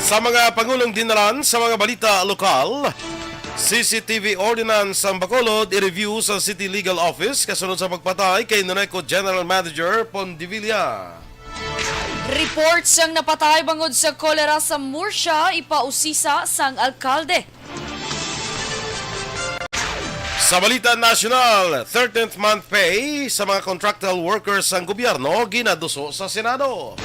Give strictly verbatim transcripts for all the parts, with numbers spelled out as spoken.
Sa mga pangulong dinalan sa mga balita lokal, C C T V ordinance sang Bacolod i-review sa City Legal Office kasunod sa pagpatay kay Noneco General Manager Pondevilla. Report sang napatay bangod sa kolera sa Murcia ipausisa sang alkalde. Sa balita nasyonal, thirteenth month pay sa mga contractual workers sang gobyerno ginaduso sa Senado.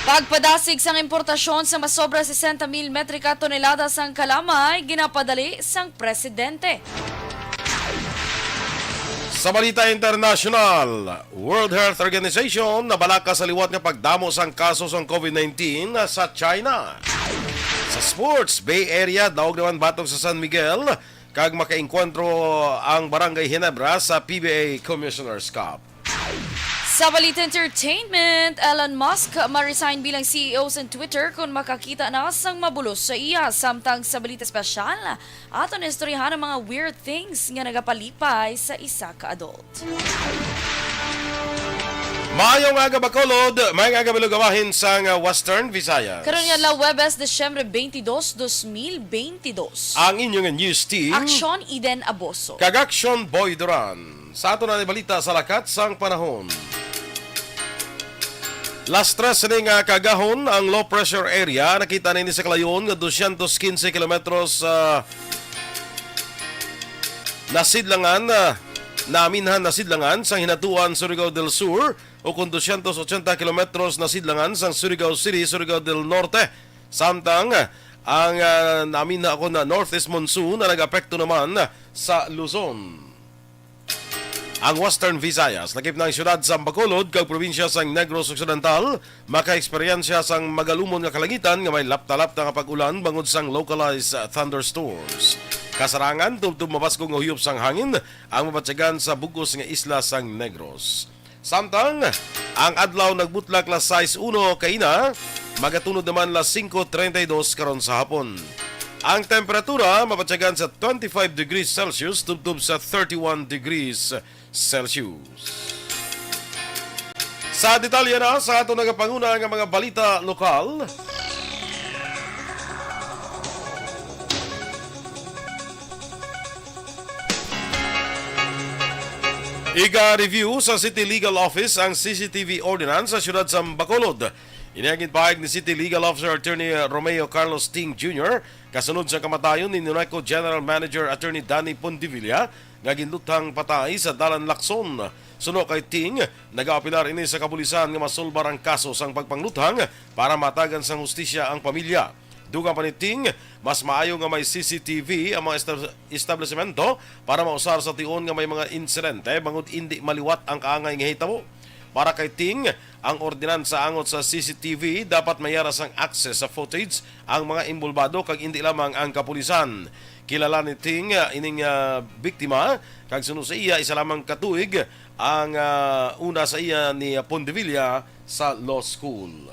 Pagpadasig sang importasyon sa masobra sesenta mil metrika tonelada sang kalamay ginapadali sang presidente. Sa balita internasyonal, World Health Organization nabalaka sa liwat nga pagdamo sang kaso sang COVID nineteen sa China. Sa sports, Bay Area daog naman batok sa San Miguel kag makaengkwentro ang Barangay Ginebra sa P B A Commissioner's Cup. Sa balita entertainment, Elon Musk ma-resign bilang C E O sa Twitter kung makakita na sang mabulos sa iya. Samtang sa balita espesyal, aton istoryahan ang mga weird things nga nagapalipay sa isa ka adult. Maayong aga, Bacolod. Maayong aga, Balugawahin sang, uh, Western Visayas. Karon nga adlaw, Huwebes, Disyembre twenty-two, twenty twenty-two. Ang inyong news team. Aksyon, Eden Aboso. Kag Aksyon, Boy Duran. Sa ato na ni balita sa lakat sang panahon. Las tres sini nga kaagahon ang low pressure area. Nakita nini sa kalayon nga dosyentos kinse kilometros, ah, nasidlangan, ah, naminhan nasidlangan sang Hinatuan, Surigao del Sur, o kon dosyentos ochenta kilometros nasidlangan sang Surigao City, Surigao del Norte. Samtang ang, ah, naminha kon na northeast monsoon na nag-apekto naman sa Luzon. Ang Western Visayas, lakip na ang siyudad sang Bacolod kag probinsya sang Negros Occidental, makaeksperyensya sang magalumon nga kalangitan nga may lapta-lapta nga pag-ulan bangod sang localized thunderstorms. Kasarangan, tubtob mabaskog nga huyop sang hangin ang mabatyagan sa bug-os nga isla sang Negros. Samtang ang adlaw nagbutlak las sais uno kaina, magatunod naman las singko treinta y dos karon sa hapon. Ang temperatura mabatyagan sa twenty-five degrees Celsius tubtob sa thirty-one degrees Celsius. Sa detalye na sa ato nagapanguna nga mga balita lokal, iga-review sa City Legal Office ang C C T V ordinance sa siyudad sa Bacolod. Ini ang ginpahayag ni City Legal Officer Attorney Romeo Carlos Ting Junior kasunod sa kamatayon ni Noneco General Manager Attorney Danny Pondevilla nga ginluthang patay sa Dalan Lacson. Suno kay Ting, nagaapelar ini sa kabulisan nga masulbar ang kaso sang pagpangluthang para matagan sang hustisya ang pamilya. Dugang pa ni Ting, mas maayo nga may C C T V ang mga estab-, establisemento para mausar sa tion nga may mga insidente bangod indi maliwat ang kaangay nga hitabo. Para kay Ting, ang ordinansa angot sa C C T V dapat may ara sang access sa footage ang mga inbolbado kag indi lamang ang kapulisan. Kilala ni Ting, ah, ining, ah, biktima, kag suno sa iya, isa lamang ka tuig ang, ah, una sa iya ni Pondevilla sa law school.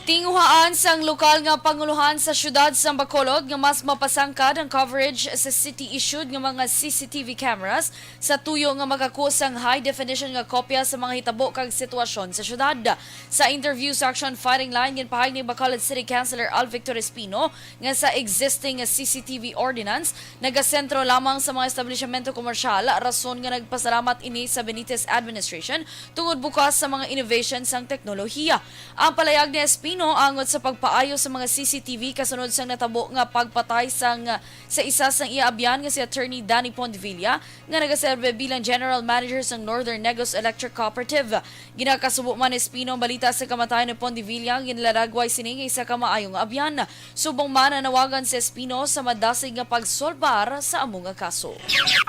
Tinguhaan sang lokal nga pangulohan sa siyudad sang Bacolod nga mas mapasangkad ang coverage sa city-issued nga mga C C T V cameras sa tuyo nga makakuha sang high-definition nga kopya sa mga hitabo kag sitwasyon sa siyudad. Sa interview sa Action Fighting Line, ginpahayag ni Bacolod City Councilor Al Victor Espino nga sa existing nga C C T V ordinance nagasentro lamang sa mga establishmento komersyal, rason nga nagpasalamat ini sa Benitez administration tungod bukas sa mga innovation sang teknolohiya. Ang palayag ni Espino angot sa pagpaayo sa mga C C T V kasunod sang natabo nga pagpatay sang, sa isa sang iya abyan nga si Attorney Danny Pondevilla nga nagaserbe bilang General Manager sang Northern Negros Electric Cooperative. Ginakasubo man ni Espino ang balita sa kamatayon ni Pondevilla, ginlaragway sini nga isa ka maayo nga abyan. Subong man, nanawagan si Espino sa madasig nga pagsolbar sa amo nga kaso.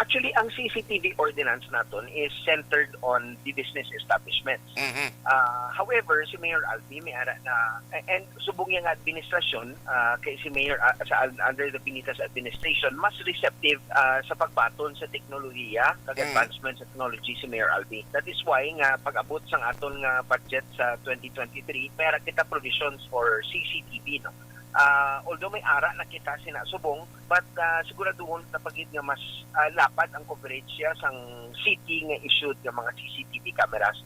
Actually, ang C C T V ordinance naton is centered on the business establishment. Mhm. Ah, however, si Mayor Albi may ara na, and subong niya nga administrasyon, ah, kay si Mayor, ah, sa, under the Benitez administration, mas receptive, ah, sa pagbaton sa teknolohiya kag Mm. advancement sa technology si Mayor Albi. That is why nga pag-abot sang aton nga budget sa twenty twenty-three, may ara kita provisions for C C T V, no? Ah, although may ara na kita sina subong, but, ah, siguraduhon ta pa gid nga mas, ah, lapad ang coverage siya sang city nga issued nga mga C C T V cameras.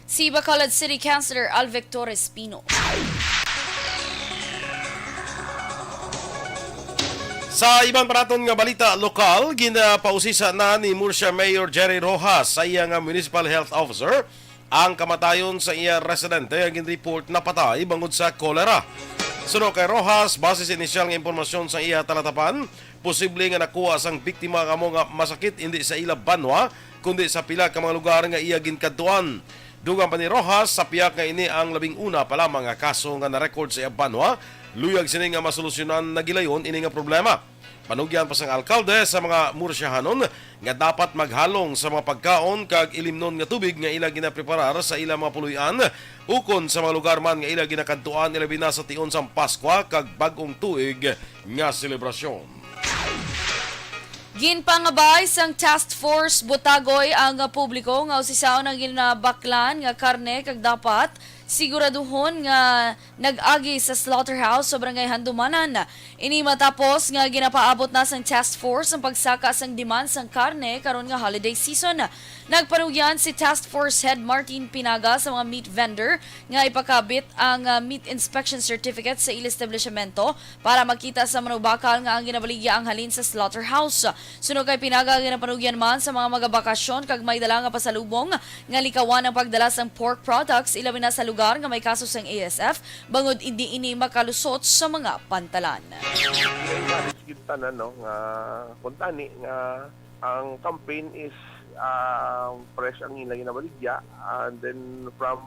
Si Bacolod City Councilor Alvec Torres Pino. Sa iban pa naton nga balita lokal, ginapausisa na ni Murcia Mayor Jerry Rojas sa iya nga Municipal Health Officer ang kamatayon sa iya residente nga gin-report na patay bangod sa kolera. Suno kay Rojas, base sa inisyal nga impormasyon sa iya talatapan, posible nga nakuha sang biktima ang amo nga masakit indi sa ila banwa, kundi sa pila ka mga lugar nga iya ginkadtuan. Dugang pa ni Rojas, sa pihak nga ini ang labing una pa lamang nga kaso nga na-record sa iya banwa, luyag sini nga masolusyonan na gilayon ini nga problema. Panugyan pa sang alkalde sa mga Murciahanon nga dapat maghalong sa mga pagkaon kag ilimnon nga tubig nga ila ginapreparar sa ila mga puloy-an ukon sa mga lugar man nga ila ginakadtuan, ilabi na sa tion sang Paskwa kag Bag-ong Tuig nga selebrasyon. Ginpangabay sang Task Force Butagoy ang publiko nga usisaon ang ginabaklan nga karne kag dapat siguraduhon nga nag-agi sa slaughterhouse sa Barangay Handumanan. Ini matapos nga ginapaabot na sang task force ang pagsaka sang demand sang karne karon nga holiday season. Nagpanugyan si Task Force Head Martin Pinaga sa mga meat vendor nga ipakabit ang, ah, meat inspection certificate sa ila establishmento para makita sa manubakal nga ang ginabaligya ang halin sa slaughterhouse. Suno kay Pinaga, ginapanugyan man sa mga magabakasyon kag may dala nga pasalubong nga likawan ang pagdala sang pork products, ilabi na sa lugar nga may kaso sang A S F, bangod indi ini makalusot sa mga pantalan. Gid tanan, no, nga kuntani nga ang campaign is, ah, fresh ang ila ginabaligya, and then from,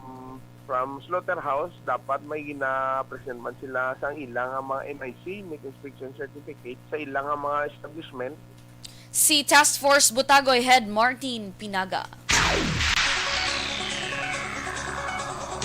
from slaughterhouse, dapat may gina-present man sila sa ila nga mga M I C, meat inspection certificate, sa ila nga mga establishment. Si Task Force Butagoy Head Martin Pinaga.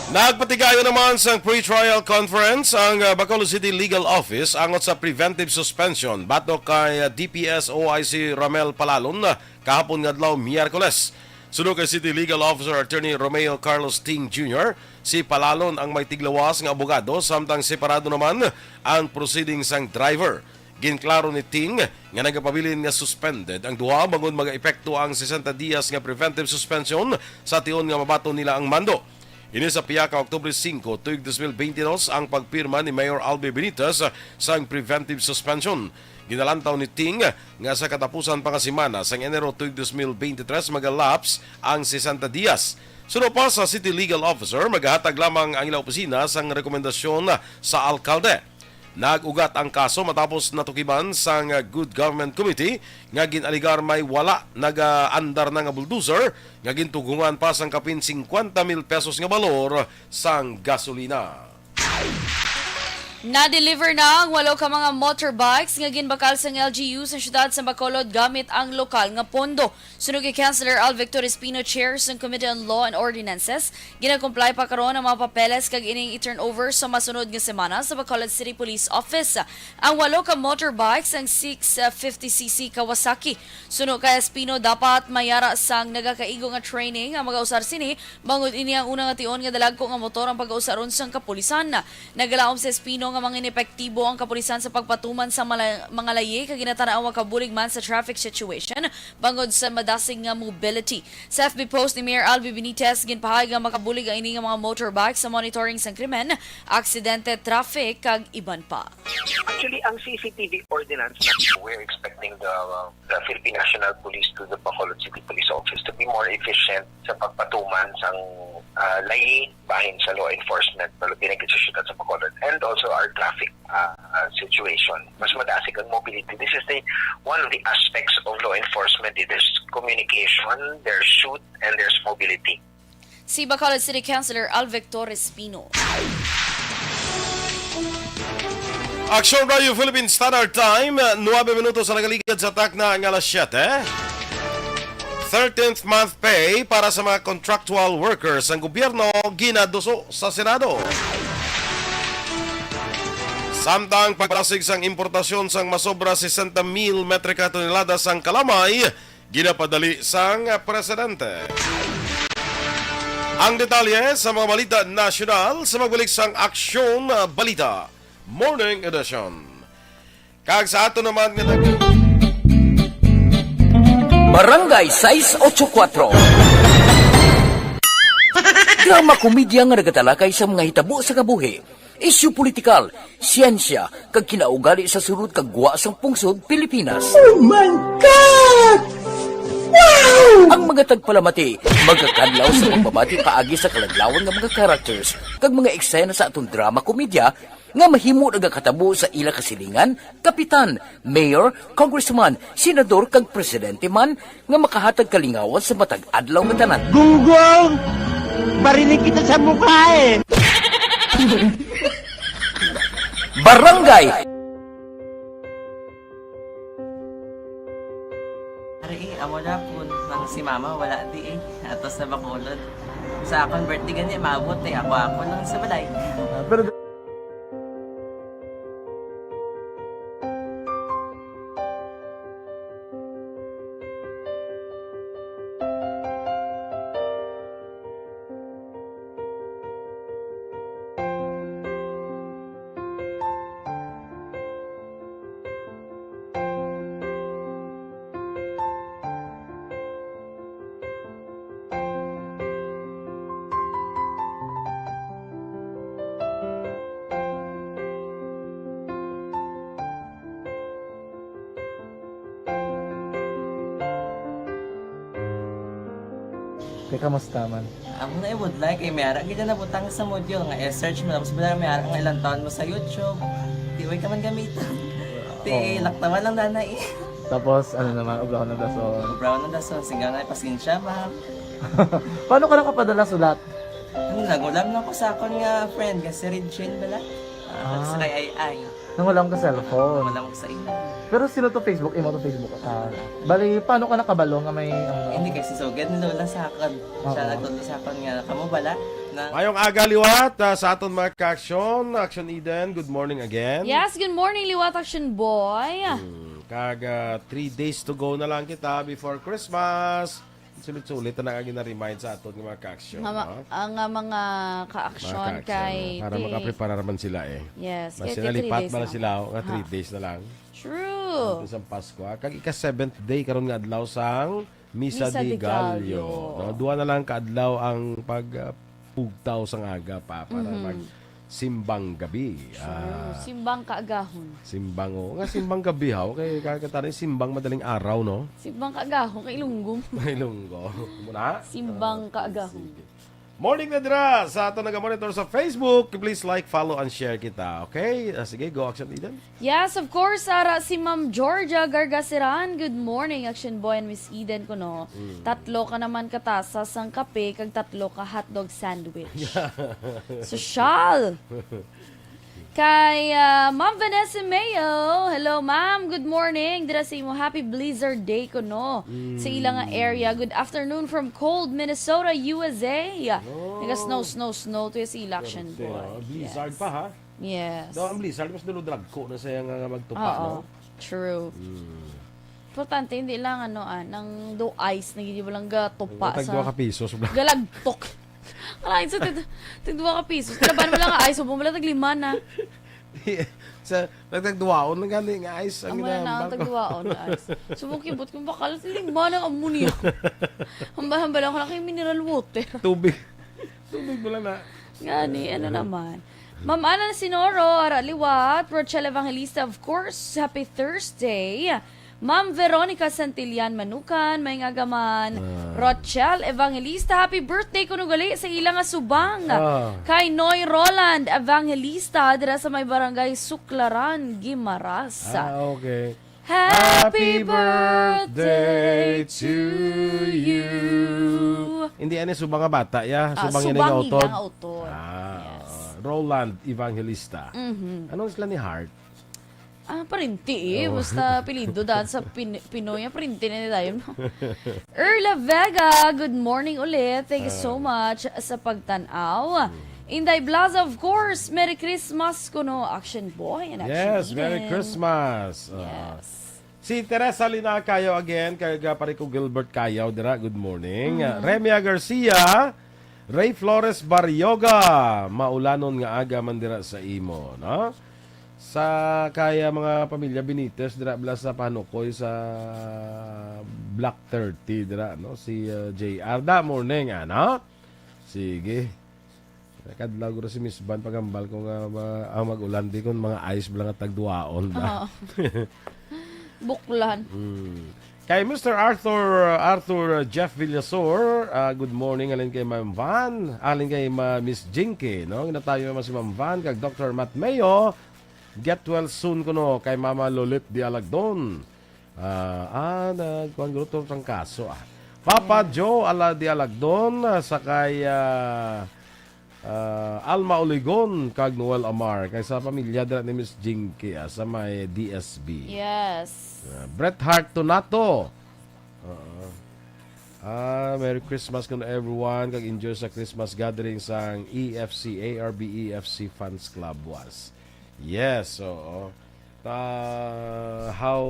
Nagpatigayon naman sang pre-trial conference ang, uh, Bacolod City Legal Office angot sa preventive suspension batok kay, uh, D P S O I C Ramel Palalon, uh, kahapon nga adlaw, Miyerkules. Suno kay City Legal Officer Attorney Romeo Carlos Ting Junior, si Palalon ang may tiglawas nga abogado, samtang separado naman ang proceeding sang driver. Ginklaro ni Ting nga nagapabilin nga suspended ang duha bangod magaepekto ang sesenta dias nga preventive suspension sa tion nga mabaton nila ang mando. Ini sa pihak ka Oktubre singko, tuig dos mil beintidos, ang pagpirma ni Mayor Albi Benitez sang preventive suspension. Ginalantaw ni Ting nga sa katapusan pa nga semana sang Enero tuig dos mil beintitres maga-lapse ang sesenta dias. Suno pa sa City Legal Officer, magahatag lamang ang ilang opisina sang rekomendasyon sa alkalde. Nag-ugat ang kaso matapos natukiban sang Good Government Committee nga gin-alegar may wala nagaandar na nga bulldozer nga gintugongan pa sang kapin singkwenta mil pesos nga balor sang gasolina. Na-deliver na ang walo ka mga motorbikes nga ginbakal sang L G U sa siyudad sa Bacolod gamit ang lokal nga pondo. Suno kay Councilor Alvec Torres Pino, chair sang Committee on Law and Ordinances, ginakomply pa karon ang mga papeles kag ining i-turnover sa masunod nga semana sa Bacolod City Police Office. Ang walo ka motorbikes ang six fifty C C Kawasaki. Suno kay Espino, dapat may ara sang nagakaigo nga training ang magausar sini, bangod ini ang una nga tion nga dalagko nga motor ang pagausaron sang kapulisan. Nagalaom si Espino nga manginepektibo ang kapulisan sa pagpatuman sa mala-, mga layi kag ginatanaw makabulig man sa traffic situation bangod sa madasig nga mobility. Sa F B post ni Mayor Albi Benitez, ginpahayag nga makabulig ang ini nga mga motorbike sa monitoring sang krimen, aksidente, traffic, kag iban pa. Actually, ang C C T V ordinance na we're expecting the, the Philippine National Police to the Bacolod City Police Office to be more efficient sa pagpatuman sang, ah, layi bahin sa law enforcement, labi na gid sa siyudad sa Bacolod, and also our traffic, ah, ah, situation. Mas madasig ang mobility. This is the one of the aspects of law enforcement. There's communication, there's shoot, and there's mobility. Si Bacolod City Councilor Alvec Torres Pino. Aksyon Radio Philippine Standard Time, nuebe minutos ang nagaligad sa takna nga alas siyete. Thirteenth month pay para sa mga contractual workers ang gobyerno ginaduso sa Senado. Samtang pagpasig sang importasyon sang masobra sesenta mil metrika tonelada sang kalamay, ginapadali sang presidente. Ang detalye sa mga balita nasyonal sa magbalik sang Aksyon Balita Morning Edition. Kag sa ato naman nga nag- Barangay sais ocho kuatro. Drama komedya nga nagatalakay sa mga hitabo sa kabuhi, isyu politikal, siyensya, kag kinaugali sa sulod kag gwa sang pungsod Pilipinas. Oh my God! Wow! Ang mga tagpalamati magakadlaw sa pagbabati paagi sa kaladlawan nga mga characters kag mga eksena sa aton drama komedya nga mahimo nagakatabo sa ila kasilingan, kapitan, mayor, congressman, senador, kag presidente man nga makahatag kalingawan sa matag adlaw nga tanan. Gunggong! Barinig kita sa mukha eh! Barangay! Ari eh, amo na po nang si mama wala di eh. Atos na Bacolod. Sa akon birthday gani, maabot eh. Ako-ako lang sa balay. Ah, pero Kay kamusta man? Amo na ibudlay kay may ara gid na butang sa module nga i-search mo, tapos bala may ara nga ilang taon mo sa YouTube. Di way ka man gamiton. Ti Oo. Laktawan lang dana eh. Tapos, ano naman, ublahon ng dason. Ublahon ng dason, sigang na pasensya, ma'am. Paano ka nakapadala sulat? Ano, nangulam lang ko sa akon nga friend, nga si Regine bala. Ah, Ah. Sa kay Ay Ay. Nangulam ka cellphone. Nangulam ko sa imo. Pero sino to Facebook? Imo to Facebook account? Bali, paano ka nakabalo nga may, ano? Hindi, kay si Sugad ni Lola sa akon. Oo. Siya nagtudlo sa akon nga, kamo bala na Mayong aga liwat, ah, sa aton mga ka-action. Action Eden, good morning again. Yes, good morning, liwat, Action Boy. Hmm, kag, ah, three days to go na lang kita before Christmas. Sulit-sulit na nga gina-remind sa aton nga mga ka-action, Nga ma-, no? Ang, ah, mga ka-action Mga ka-action, kay para ti- makapreparar man sila, eh. Yes, Mas kay ti sinalipat three days man na lang. Sila, oh, nga three Ha. days na lang. True. Dito sa Pasko, ah. Kag ika-seventh day karon nga adlaw sang Misa Misa de de Gallo, Gallo. No? Duha na lang ka adlaw ang pag, ah, pugtaw sang aga pa para Mhm. mag- Simbang gabi. True. Ah. Simbang kaagahon. Simbang, oh. Nga simbang gabi, haw. Kay kakatari, simbang madaling araw, no? Simbang kaagahon, kay Ilonggo. Kay Ilonggo. Muna? Simbang Ah, kaagahon. Sige. Morning na dira sa ato naga-monitor sa Facebook. Please like, follow, and share kita. Okay? Ah, sige, go, Action Eden. Yes, of course, ara si Ma'am Georgia Gargaseran. Good morning, Action Boy and Miss Eden kuno. Mm. Tatlo ka naman ka tasa sang kape kag tatlo ka hotdog sandwich. Sosyal! Kay, ah, Ma'am Vanessa Mayo. Hello, ma'am. Good morning. Dira sa imo, happy blizzard day kuno sa ila nga Mm. area. Good afternoon from cold Minnesota, U S A. Oh. Naga-snow, snow, snow to sa ila, Action Boy. Pero, oh, blizzard Yes. pa, ha? Yes. Daw ang blizzard, mas dulog-dulog ko na siya nga, nga magtupa, Oo. no? True. Mm. Importante, hindi lang, ano, ah, nang do ice na gid, walang gatupa Ang tagduwa sa ka pisos, bla. galagtok. Kalain sa tig-, tigduwa ka pisos. Kalaban mo lang ang ice, subong mo lang taglima na. Sa, nagtagduwaon lang gani nga ice ang Amo na na, ginahambal ko. tagduwaon na ice. Subong kibot kong bakal, lima na amo niya. Hambal-hambal ako na kay mineral water. Tubig. Tubig mo lang na. Gani, ano naman. Ma'am Ana Sinoro, ara liwat. Rochelle Evangelista, of course, happy Thursday. Ma'am Veronica Santillan Manukan, may nga gaman. Ah. Rochelle Evangelista, happy birthday kuno gali sa ila nga subang. Ah. Kay Noy Roland Evangelista, dira sa may barangay Suklaran, Guimaras. Ah, okay. Happy Happy birthday birthday to to you. you. Hindi, ano, subang nga bata, ya? Ah, Subang ini nga subang utod? Ila nga utod. Ah, Yes. Roland Evangelista. Mhm. Anong sila ni Heart? Ah, parinti eh. Oh. Basta apelyido daan sa Pin-, Pinoy, ah, parinti na dayon, no? Erla Vega, good morning ulit. Thank you so Ah. much sa pagtan-aw. Mm. Inday Blas, of course, Merry Christmas kuno, Action Boy and Action Yes, Merry Eden. Christmas. Ah. Yes. Si Teresa Linacayo again, kay, ah, pare ko Gilbert Cayo dira, good morning. Mhm. Ah, Remia Garcia, Ray Flores Barrioga, maulanon nga aga man dira sa imo, no? Sa kaya mga pamilya Benitez dira bala sa Panukoy sa Block thirty dira, no? Si, ah, J R da morning, ano? Sige. Kadlaw guro si Miss Van, paghambal ko nga ma-, ang mag-ulan di kon mga ice bala nga tagduaon na. Oo. Buklan. Mm. Kay Mister Arthur, Arthur Jeff Villasor, ah, good morning, alin kay Ma'am Van, alin kay Ma-, Miss Jinky, no? Ginatayo naman si Ma'am Van, kag Doctor Matt Mayo, get well soon kuno kay Mama Lolit Dialagdon. Ah, ah, nagkuhan guro to sang kaso, ah. Papa Joe Aladi Alagdon, ah, sa kay, ah, ah, Alma Oligon kag Noel Amar, kay sa pamilya dira ni Miss Jinky, ah, sa may D S B. Yes. Ah, Bret Hart Tonato. Oo. Ah, Merry Christmas kuno everyone, kag enjoy sa Christmas gathering sang E F C, A R B E F C Fans Club was. Yes, oo. Ta, how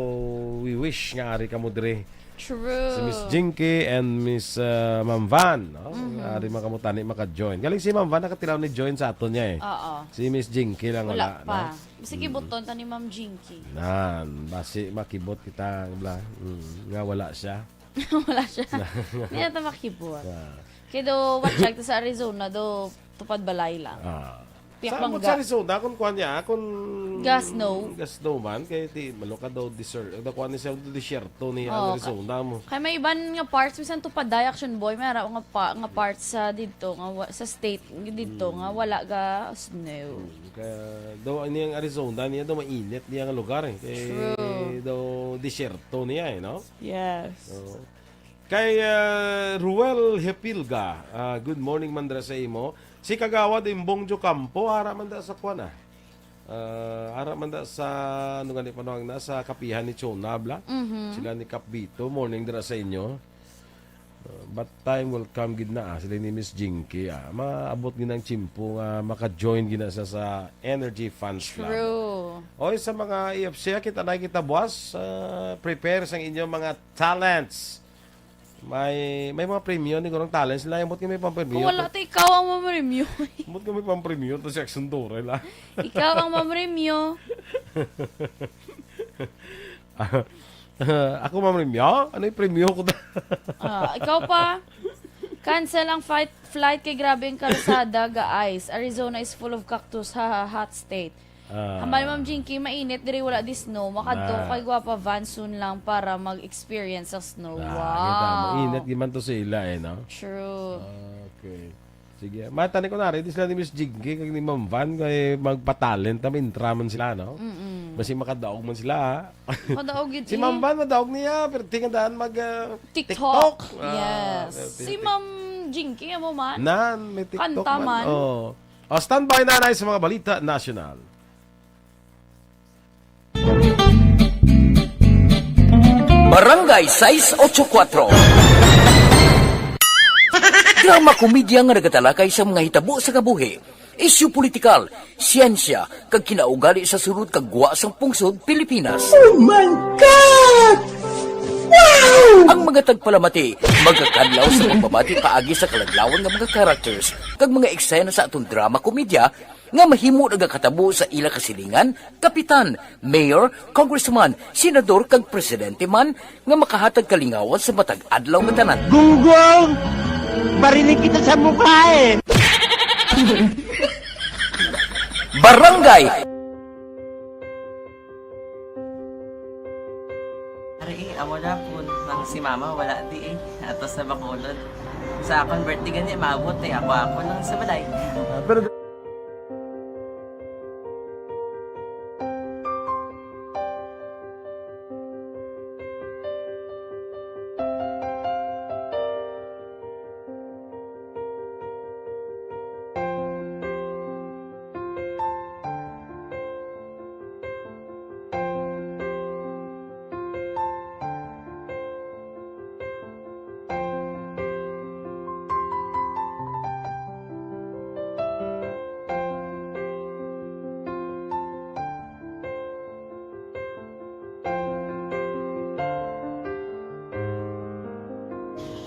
we wish nga ari kamo diri. True. Si Miss Jinky and Miss, uh, Ma'am Van, no? Mhm. Nga ari man kamo tani maka-join. Galing si Ma'am Van nakatilaw ni join sa aton niya eh. Oo. Si Miss Jinky lang wala, wala pa, no? Basi Mm. kibuton ta ni Ma'am Jinky. Nan, basi makibot kita, bla. Mm, nga wala siya. Wala siya. Hindi na ta makibot. Ah. Kaya do, watch out sa Arizona, do, tupad balay lang. Ah. Piyak sa, bangga. Sa Arizona, kung kuwan niya, kung ga-snow. Ga-snow man, kay ti, malo ka daw desert. Ang kuwan ni sa desierto ni ang Oo, Arizona mo. Kay may iban nga parts, bisan tupad day, Action Boy, may araw nga pa, nga parts sa dito, nga wa-, sa state dito, nga Mm. wala ga snow. Mm, kaya daw, ano yung Arizona niya, daw mainit niya nga lugar eh. Kay True. daw desierto niya eh, no? Yes. Oo. Kay, ah, Ruel Hepilga, ah, good morning man dira sa imo. Si Kagawad Imbong Jocampo, ara man da sa kuwan, ah. Ah, ara man da sa, ano gani, panuwang na, sa kapihan ni Chonab, la? Mhm. Sila ni Kap Vito, morning dira sa inyo. Ah, but time will come gid na, ah, sila ni Miss Jinky, ah. Maabot gid ang tiyempo nga maka-join gid na siya sa Energy Fans Club. True. Oy, sa mga E F C, ah, kita na kita buwas. Ah, prepare sang inyong mga talents. May, may mga premyo ni Gurong Talents nila. Ambot nga may pampremyo. Kung wala to, ikaw ang mamremyo. Ambot nga may pampremyo to si Action Torre la. Ikaw ang mamremyo. Ako mamremyo? Ano yung premyo ko ta? Ah, ikaw pa. Cancel ang fight, flight kay grabe ang kalsada, guys. Arizona is full of cactus. Ha, ha, hot state. Ah. Hambal ni Ma'am Jinky, mainit diri, wala di snow. Makadto Ah. kay Guapa Van soon lang para mag-experience sa snow. Ah, Wow. kita mo, init gid man to sa ila eh, no? True. Okay. Sige. Matani ko na rin, di sila ni Miss Jinky, kag ni Ma'am Van, kay magpatalent na, intra man sila, no? Mm-mm. Basi makadaog man sila, ha? Makadaog gid Si eh. Ma'am Van, madaog niya, pero tingandaan mag, ah, TikTok. TikTok. Ah, Yes. pero Si TikTok. Ma'am Jinky, amo man. Nan, may TikTok Kanta man. man. Oh. O, standby, nanay, sa mga balita nasyonal. Barangay sais ocho kuwatro. Drama komedya nga nagatalakay sa mga hitabo sa kabuhi, isyu politikal, siyensya, kag kinaugali sa sulod kag gwa sang pungsod Pilipinas. Oh my God! Wow! Ang mga tagpalamati magakadlaw sa pagbabati paagi sa kaladlawan nga mga characters kag mga eksena sa aton drama komedya nga mahimo nagakatabo sa ila kasilingan, kapitan, mayor, congressman, senador, kag presidente man nga makahatag kalingawan sa matag adlaw nga tanan. Gunggong! Bariling kita sa mukha eh! Barangay! Ari, eh, amo na po nang si mama wala di eh. Ato sa Bacolod. Sa akong birthday gani, maabot eh. Ako, ako lang sa balay. Ah, pero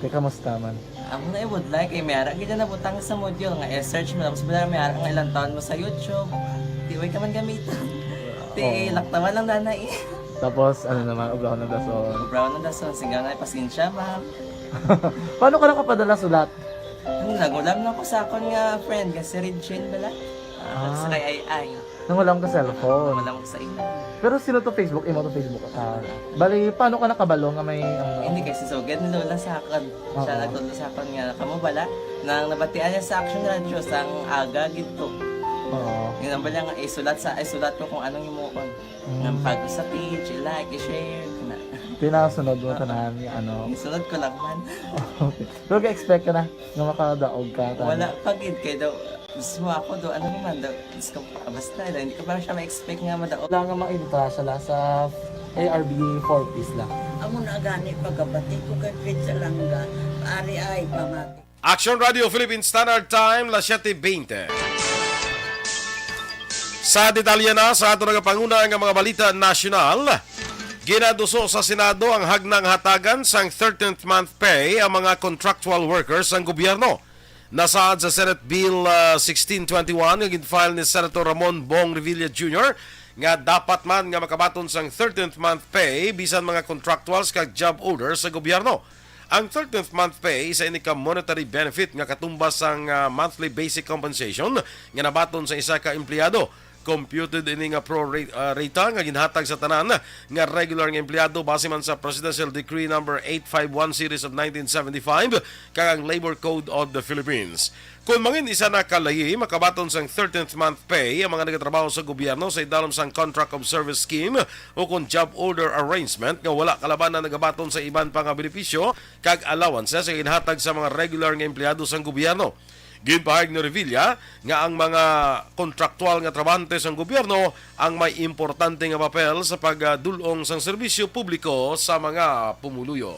Kay kamusta man? Amo na ibudlay kay may ara gid na butang sa module nga i-search mo, tapos bala may ara nga ilang taon mo sa YouTube. Di way ka man gamiton. Di Oo. laktawan lang dana eh. Tapos ano naman, obrahon ng dason. Obrahon ng dason, sigaw na pasensya, ma'am. Paano ka nakapadala sulat? Ang nagulam na ko sa akon nga friend nga si Regine bala. Ah, Ah. Sa kay Ay Ay. Nangulam ka cellphone. Nangulam ko sa imo. Pero sino to Facebook? Imo to Facebook? Ah, bali, paano ka nakabalo nga may, ano? Hindi kay si Sugad ni Lola sa akon. Oo. Siya nagtudlo sa akon nga, kamo bala, nang nabatian niya sa Action Radio, sang aga gid to. Oo. Yun ang bala nga, isulat sa, isulat ko kung anong himuon. Mm. Nang bago sa page, i-like, i-share, na. Pinasunod mo Oo. tanan, ano? Isunod ko lang man. Okay. Pero ka-expect ka na nga makadaog ka, tama? Wala pa gid, kay daw, gusto mo ako daw, ano naman daw, gusto ko, ah, basta, daw, hindi ko pa siya ma-expect nga madaog. Wala nga mga intra siya la sa A R B four Ps la. Amo na gani pagkabati ko kay Pizza Langga, ari ay pamati. Action Radio Philippine Standard Time, las siete veinte. Sa detalye na sa ato nagapanguna nga mga balita nasyonal, ginaduso sa Senado ang hagnang hatagan sang thirteenth month pay ang mga contractual workers sang gobyerno. Nasaad sa Senate Bill, ah, sixteen twenty-one nga gin-file ni Senator Ramon Bong Revilla Junior nga dapat man nga makabaton sang thirteenth month pay bisan mga contractuals kag job orders sa gobyerno. Ang thirteenth month pay isa ini ka monetary benefit nga katumbas sang, ah, monthly basic compensation nga nabaton sa isa ka empleyado. Computed ini nga pro ra-, ah, rata nga ginhatag sa tanan nga regular nga empleyado base man sa Presidential Decree Number eight five one Series of nineteen seventy-five kag ang Labor Code of the Philippines. Kon mangin isa na ka layi, makabaton sang thirteenth month pay ang mga nagatrabaho sa gobyerno sa idalom sang Contract of Service Scheme o kon job order arrangement nga wala kalabanan nagabaton sa iban pa nga benepisyo kag allowances nga ginhatag sa mga regular nga empleyado sang gobyerno. Ginpahayag ni Revilla nga ang mga kontraktual nga trabahante sang gobyerno ang may importante nga papel sa pagdul-ong sang serbisyo publiko sa mga pumuluyo.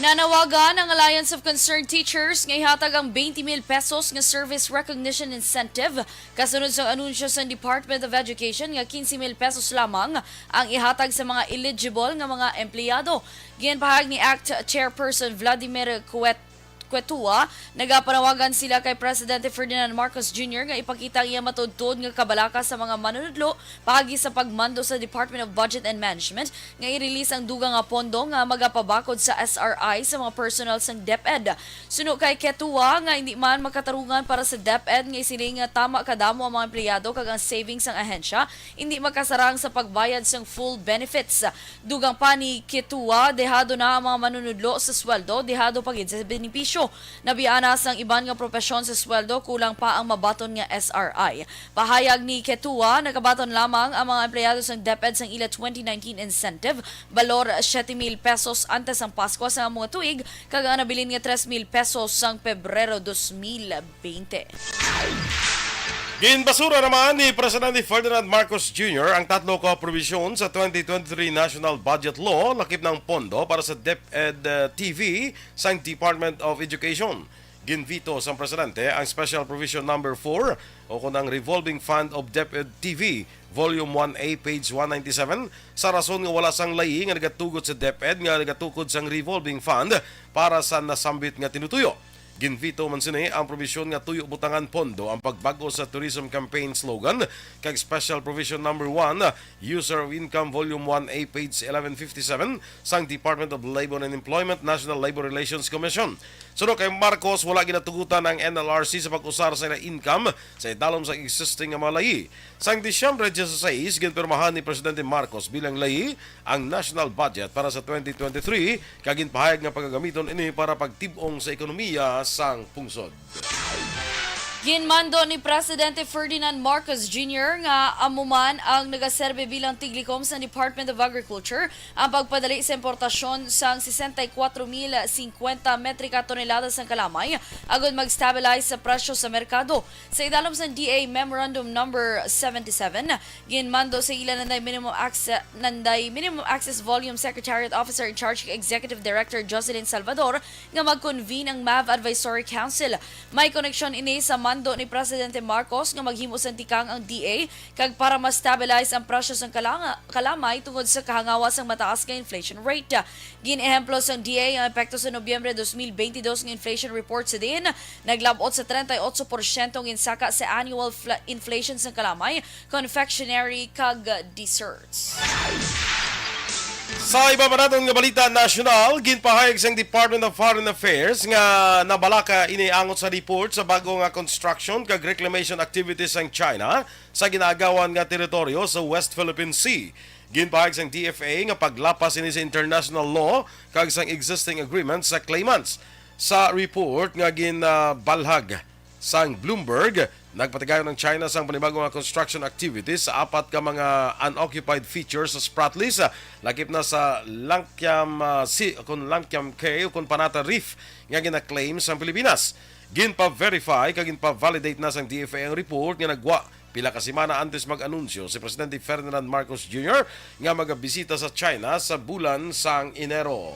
Nanawagan ang Alliance of Concerned Teachers nga ihatag ang twenty mil pesos nga service recognition incentive kasunod sang anunsyo sang Department of Education nga quince mil pesos lamang ang ihatag sa mga eligible nga mga empleyado. Ginpahayag ni act Chairperson Vladimir Cuet-, Cuetua, nagapanawagan sila kay Presidente Ferdinand Marcos Junior nga ipakita ang iya matuodtuod nga kabalaka sa mga manunudlo paagi sa pagmando sa Department of Budget and Management nga i-release ang dugang nga pondo nga magapabakod sa S R I sa mga personnel sang DepEd. Suno kay Cuetua nga hindi man makatarungan para sa DepEd nga isiling nga tama kadamo ang mga empleyado kag ang savings sang ahensya hindi makasarang sa pagbayad sang full benefits. Dugang pa ni Cuetua, dehado na ang mga manunudlo sa sweldo, dehado pa gid sa benepisyo. Nabianas ang iban nga propesyon sa sweldo, kulang pa ang mabaton nga S R I. Pahayag ni Cuetua, nakabaton lamang ang mga empleyado sang DepEd sang ila twenty nineteen incentive, balor siete mil pesos antes sang Pasko sa mga tuig, kag ang nabilin nga tres mil pesos sang Pebrero dos mil veinte. Ginbasura naman ni Presidente Ferdinand Marcos Junior ang tatlo ka probisyon sa twenty twenty-three National Budget Law, lakip na ang pondo para sa DepEd, uh, T V sang Department of Education. Ginveto sang Presidente ang Special Provision Number four o kon ang Revolving Fund of DepEd T V, Volume one A, page one ninety-seven, sa rason nga wala sang layi nga nagatugot sa DepEd nga nagatukod sang Revolving Fund para sa nasambit nga tinutuyo. Ginveto man sini ang probisyon nga tuyo butangan pondo ang pagbag-o sa tourism campaign slogan kag Special Provision Number one, User of Income, Volume one A, page eleven fifty-seven, sang Department of Labor and Employment, National Labor Relations Commission. Suno kay Marcos, wala ginatugutan ang N L R C sa pag-usar sa ila income sa idalom sa existing nga mga layi. Sang Disyembre dieciséis, ginpirmahan ni Presidente Marcos bilang layi ang national budget para sa twenty twenty-three, kag ginpahayag nga pagagamiton ini para pagtib-ong sa ekonomiya sang pungsod. Ginmando ni Presidente Ferdinand Marcos Junior nga amo man ang nagaserbi bilang tiglikom sa Department of Agriculture ang pagpadali sa importasyon sang sesenta y cuatro mil cincuenta metrika tonelada sang kalamay agod mag-stabilize sa presyo sa merkado. Sa idalom sang D A Memorandum Number seventy-seven, ginmando sa ila nanday minimum acce-, nanday minimum access volume Secretariat Officer in Charge kag Executive Director Jocelyn Salvador nga mag-convene ang MAV Advisory Council. May koneksyon ini sa mando ni Presidente Marcos nga maghimo sang tikang ang D A kag para ma-stabilize ang presyo sang kalanga-, kalamay tungod sa kahangawa sang mataas nga inflation rate. Gin-ehemplo sang D A ang epekto sa Nobyembre dos mil bentidós nga inflation report sa diin naglab-ot sa treinta y ocho porsyento ang ginsaka sa annual fla-, inflation sang kalamay, confectionery, kag desserts. Sa iba pa naton nga balita nasyonal, ginpahayag sang Department of Foreign Affairs nga nabalaka ini angot sa report sa bag-o nga construction kag reclamation activities sang China sa ginaagawan nga teritoryo sa West Philippine Sea. Ginpahayag sang D F A nga paglapas ini sa international law kag sang existing agreements sa claimants. Sa report nga ginbalhag sang Bloomberg, nagpatigayon ang China sang panibago nga construction activities sa apat ka mga unoccupied features sa Spratlys, lakip na sa Langkiam, ah, si, kun Langkiam Cay o kun Panata Reef nga gina-claim sang Pilipinas. Ginpa-verify kag ginpa-validate na sang D F A ang report nga nagwa pila ka semana antes mag-anunsyo si Presidente Ferdinand Marcos Junior nga magabisita sa China sa bulan sang Enero.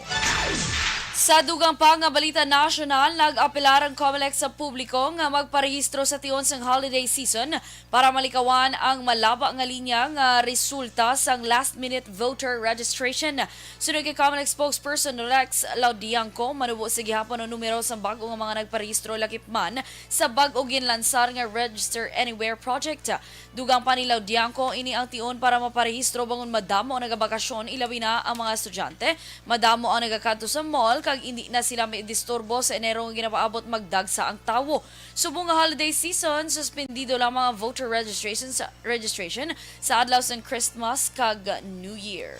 Sa dugang pa nga balita nasyonal, nag-apelar ang Comelec sa publiko nga magparehistro sa tion sang holiday season para malikawan ang malaba nga linya nga resulta sang last-minute voter registration. Suno kay Comelec spokesperson Rex Laudianco, manubo sa gihapon ang numero sang bag-o nga mga nagparehistro lakip man sa bag-o ginlansar nga Register Anywhere project. Dugang pa ni Laudianco, ini ang tion para maparehistro bangon madamo ang nagabakasyon, ilabi na ang mga estudyante. Madamo ang nagakadto sa mall kag indi na sila maidisturbo sa Enero nga ginapaabot, magdagsa ang tawo. Subong nga holiday season, suspendido lamang ang voter registration sa, registration sa adlaw sang Christmas kag New Year.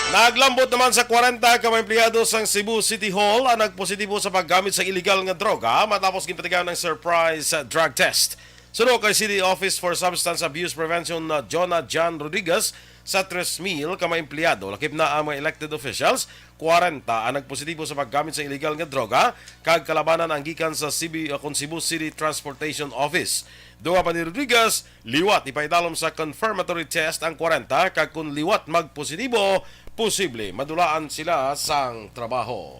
Naglambot naman sa kwarenta ka mga empleyado sang Cebu City Hall ang nagpositibo sa paggamit sa iligal nga droga matapos ginpatigayon ang surprise, ah, drug test. Suno kay City Office for Substance Abuse Prevention, ah, Jonah John Rodriguez, sa tres mil ka mga empleyado, lakip na ang mga elected officials, kwarenta ang nagpositibo sa paggamit sa iligal nga droga, kag kalabanan ang gikan sa C B, ah, kun Cebu City Transportation Office. Dugang pa ni Rodriguez, liwat ipaidalom sa confirmatory test ang kwarenta, kag kun liwat magpositibo, posible madulaan sila sang trabaho.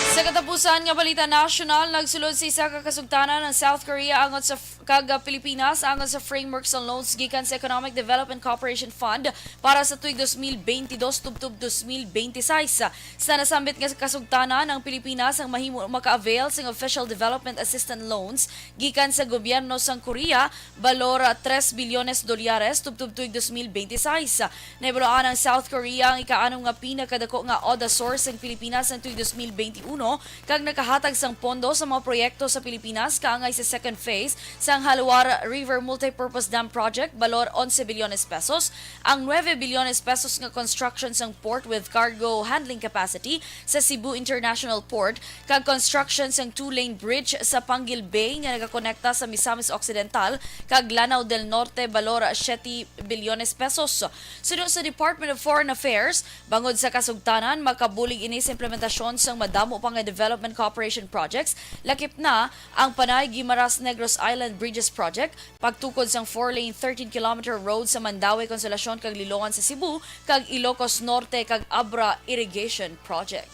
Sa katapusan nga balita nasyonal, nagsulod sa isa ka kasugtanan ang South Korea angot sa f-, kag, ah, Pilipinas angot sa framework sa loans gikan sa Economic Development Cooperation Fund para sa tuig dos mil benti dos tubtob dos mil benti sais. Sa nasambit nga kasugtanan, ang Pilipinas ang mahimo maka-avail sang official development assistance loans gikan sa gobyerno sang Korea, balor, ah, tres bilyones dolyares tubtob tuig dos mil benti sais. Nahibaluan ang South Korea ang ikaanom nga pinakadako nga ODA source sang Pilipinas sang tuig dos mil benti uno, kag nakahatag sang pondo sa mga proyekto sa Pilipinas kaangay sa second phase sang Haluar River Multipurpose Dam Project, balor onse bilyones pesos, ang nuebe bilyones pesos nga construction sang port with cargo handling capacity sa Cebu International Port, kag construction sang two-lane bridge sa Panguil Bay nga nagakonekta sa Misamis Occidental kag Lanao del Norte, balor siyete bilyones pesos. Suno sa Department of Foreign Affairs, bangod sa kasugtanan, makabulig ini sa implementasyon sang madamo pa nga development cooperation projects, lakip na ang Panay Guimaras Negros Island Bridges Project, pagtukod sang four-lane, thirteen kilometer road sa Mandaue, Consolacion, kag Lilongan sa Cebu, kag Ilocos Norte kag Abra Irrigation Project.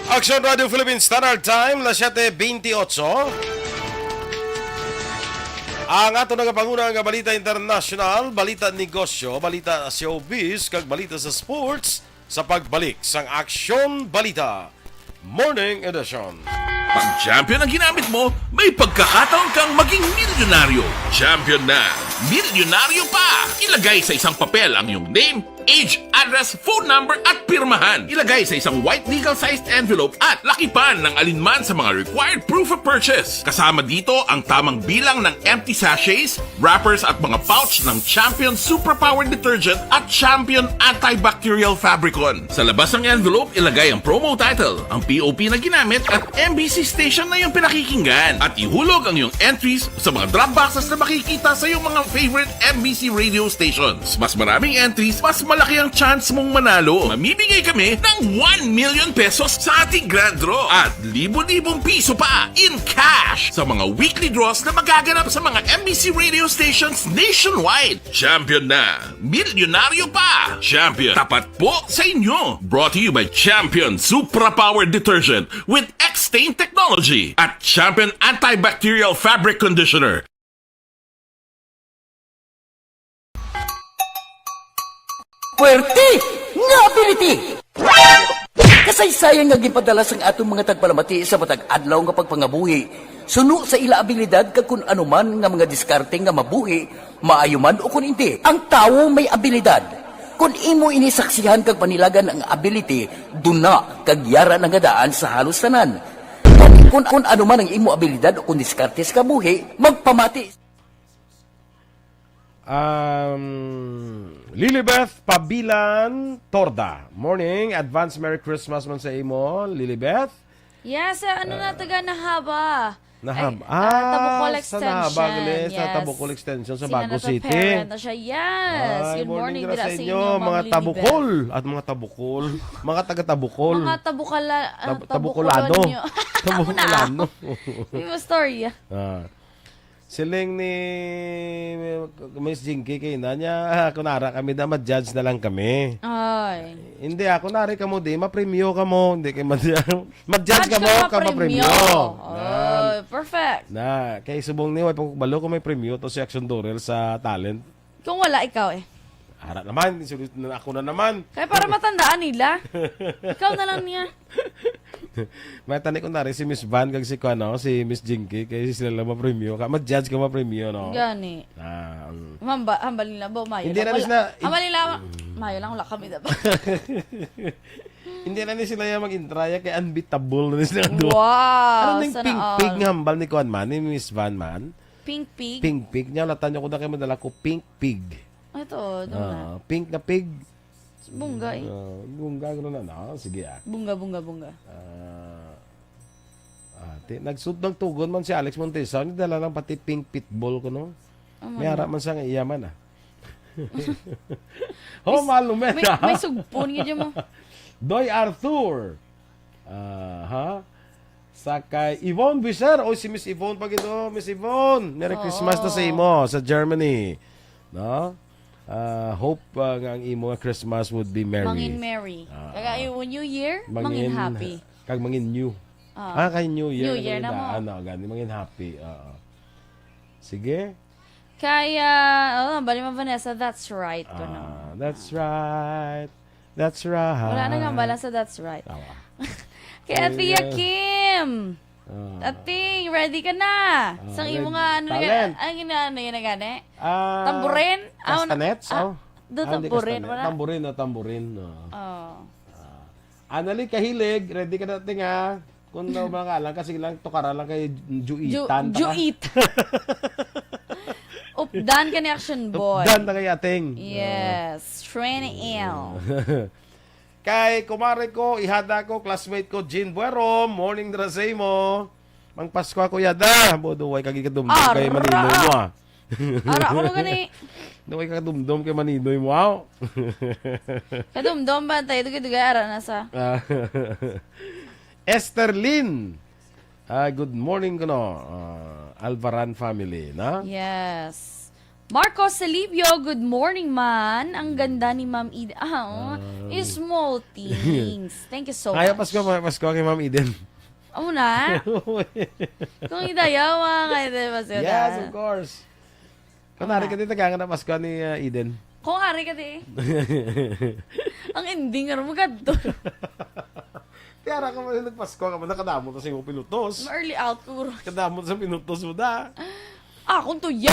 Aksyon Radio Philippines Standard Time, las siyete bentiocho. Ang ato nagapanguna nga balita internasyonal, balita negosyo, balita showbiz, kag balita sa sports sa pagbalik sang Aksyon Balita Morning Edition. Pag champion ang ginamit mo, may pagkakataon kang maging milyonaryo. Champion na, milyonaryo pa! Ilagay sa isang papel ang iyong name, age, address, phone number, at pirmahan. Ilagay sa isang white legal-sized envelope at lakipan ng alinman sa mga required proof of purchase. Kasama dito ang tamang bilang ng empty sachets, wrappers, at mga pouch ng Champion Superpower Detergent at Champion Antibacterial Fabricon. Sa labas ng envelope, ilagay ang promo title, ang P O P na ginamit, at M B C station na iyong pinakikinggan. At ihulog ang iyong entries sa mga drop boxes na makikita sa iyong mga favorite M B C radio stations. Mas maraming entries, mas malaki ang chance mong manalo. Mamimigay kami ng one million pesos sa ating grand draw at libo-libong piso pa in cash sa mga weekly draws na magaganap sa mga M B C radio stations nationwide. Champion na, milyonaryo pa! Champion, tapat po sa inyo! Brought to you by Champion Supra Power Detergent with X-Stain Technology at Champion Antibacterial Fabric Conditioner. Puwerte nga ability! Kasaysayan nga ginpadala sang aton mga tagpalamati sa matag adlaw nga pagpangabuhi, suno sa ila abilidad kag kun ano man nga mga diskarte nga mabuhi, maayo man o kun indi. Ang tawo may abilidad. Kun imo ini saksihan kag panilagan ang ability, duna kag yara na nga daan sa halos tanan. Gani, kun, kun ano man ang imo abilidad o kun diskarte sa kabuhi, magpamati. Um, Lilibeth Pabilan Torda. Morning. Advance Merry Christmas man sa imo, Lilibeth. Yes, uh, ano na Ah. taga Nahaba? Nahab-, Ay, ah, ah, Tabukol sa Nahaba, Extension. Gali, sa Yes. Tabukol Extension sa Si Bago another City. parent na siya. Yes. Ay, Good morning morning dira dira sa sa inyo, inyo, Ma'am mga Lilibeth. Tabukol at mga Tabukol. Mga taga Tabukol. Mga Tabukala-, ah, Tab-, Tabukolano. Tabukolanyo. Ako na. Tabukolano. Yung storya. Ah. Siling ni Miss Jinky kay na niya, "Ah, kunara kami da, ma-judge na lang kami." Ay. Hindi, ah, kunari kamo di, mapremyo kamo. Hindi kay ma-, ma-judge Judge kamo, ka ka mapremyo. mapremyo. Oh, Yan. perfect. Na, kay subong ni, way pa ko kabalo kung may premyo to si Action Dorel sa talent. Kung wala, ikaw eh. Ara naman, sunod na ako na naman. Kaya para matandaan nila. Ikaw na lang niya. May tani ko na rin si Miss Van kag si, ano, si Miss Jinky, kay sila lang mapremyo. Ka, ma-judge ka mapremyo, no? Gani. Ah, mm. Hamba-, hambal nila ba, mayo Hindi lang, na wala. sila, Hambal nila, mayo lang, wala kami dapat. Hindi na ni sila yung mag-intra, ya, kay unbeatable na ni sila doon. Wow, Ano ning sana pink pig all. nga hambal ni kuan man, ni Miss Van man? Pink pig? Pink pig. Nya, latan nyo ko na kayo madala ko pink pig. Ito, doon na. Ah, pink na pig. Bungga eh. Ah, bungga, gano'n na, no? Sige, ah. Bungga, bungga, bungga. Ah, ah, ti-, nagsud-, nagtugon man si Alex Montesa, ni dala lang pati pink pitbull ko, no? Ano May na? ara man sa nga iya man, ah. Oh, May s-, malumet, may, ah. may sugpon nga dyan mo. Doy Arthur. Ah, ha? Sa kay Yvonne Buiser. Oy, si Miss Yvonne pa gid, oh. Miss Yvonne, Merry Christmas na sa Oo. imo sa Germany. No? Ah, hope, ah, nga ang imo nga Christmas would be merry. Mangin merry. Ah. Kag ang imo New Year, mangin Mangin, happy. kag mangin new. Ah. Ah, kay New Year New na Year gani na mo. daan, oh, gani, mangin happy. Oo. Sige. Kaya, oh, bali mo, Vanessa, that's right ko Ah, naman. that's right. That's right. Wala na nga bala sa that's right. Tawa. Kay Ate Ayan. Yakim. Ah. Ating, ready ka na? Ah, Sang imo ready. nga, ano Talent. nga, ang ina-, ano yun na gani? Ah, Tamborin? Ah, ano? Castanets? Ah, Oh. do Ah, hindi tamborin, castanet. wala? Tamborin, no, tamborin, no. Oh. Ah. Anali Kahilig, ready ka na, Ting, ha? Kung daw mga alam, kasi lang, tukara lang kay Ju-, Juitan, taka. Juit. Updan ka ni Action Boy. Updan na kay Ating. Yes. Train L. Kay kumare ko, ihada ko, classmate ko, Jean Buerom. Morning, dira sa imo. Mang Pasko ako, yada. Bodo, way kagi kadumdum Ara! kay maninoy mo, ah. Ara, ako na gani. Daw way kadumdum kay maninoy mo, aw. Kadumdum ba tayo? Dugay-dugay, ara na sa. Ah. Esther Lynn. Ah, good morning, kuno. Ah, Alvaran family, na? Yes. Marcos Salibio, good morning, man. Ang ganda ni Ma'am Eden. Ah, oh, Ah. small things. Thank you so Kaya much. Pasko, kaya Pasko kay Ma'am Eden. Amo na? Kung idayaw, mga kaidayaw, Pasko Yes, na. of course. Kunwari Amo na. ka din, tagangan na Pasko ni, ah, Eden. Kung ari ka di. Ang ending, ano, magadto. Tiara ka man, nagpasko ka man, nakadamo to sa imong pinutos. Ma-early out ko, bro. Kadamo to sa pinutos mo, da. Ah, kung tuya.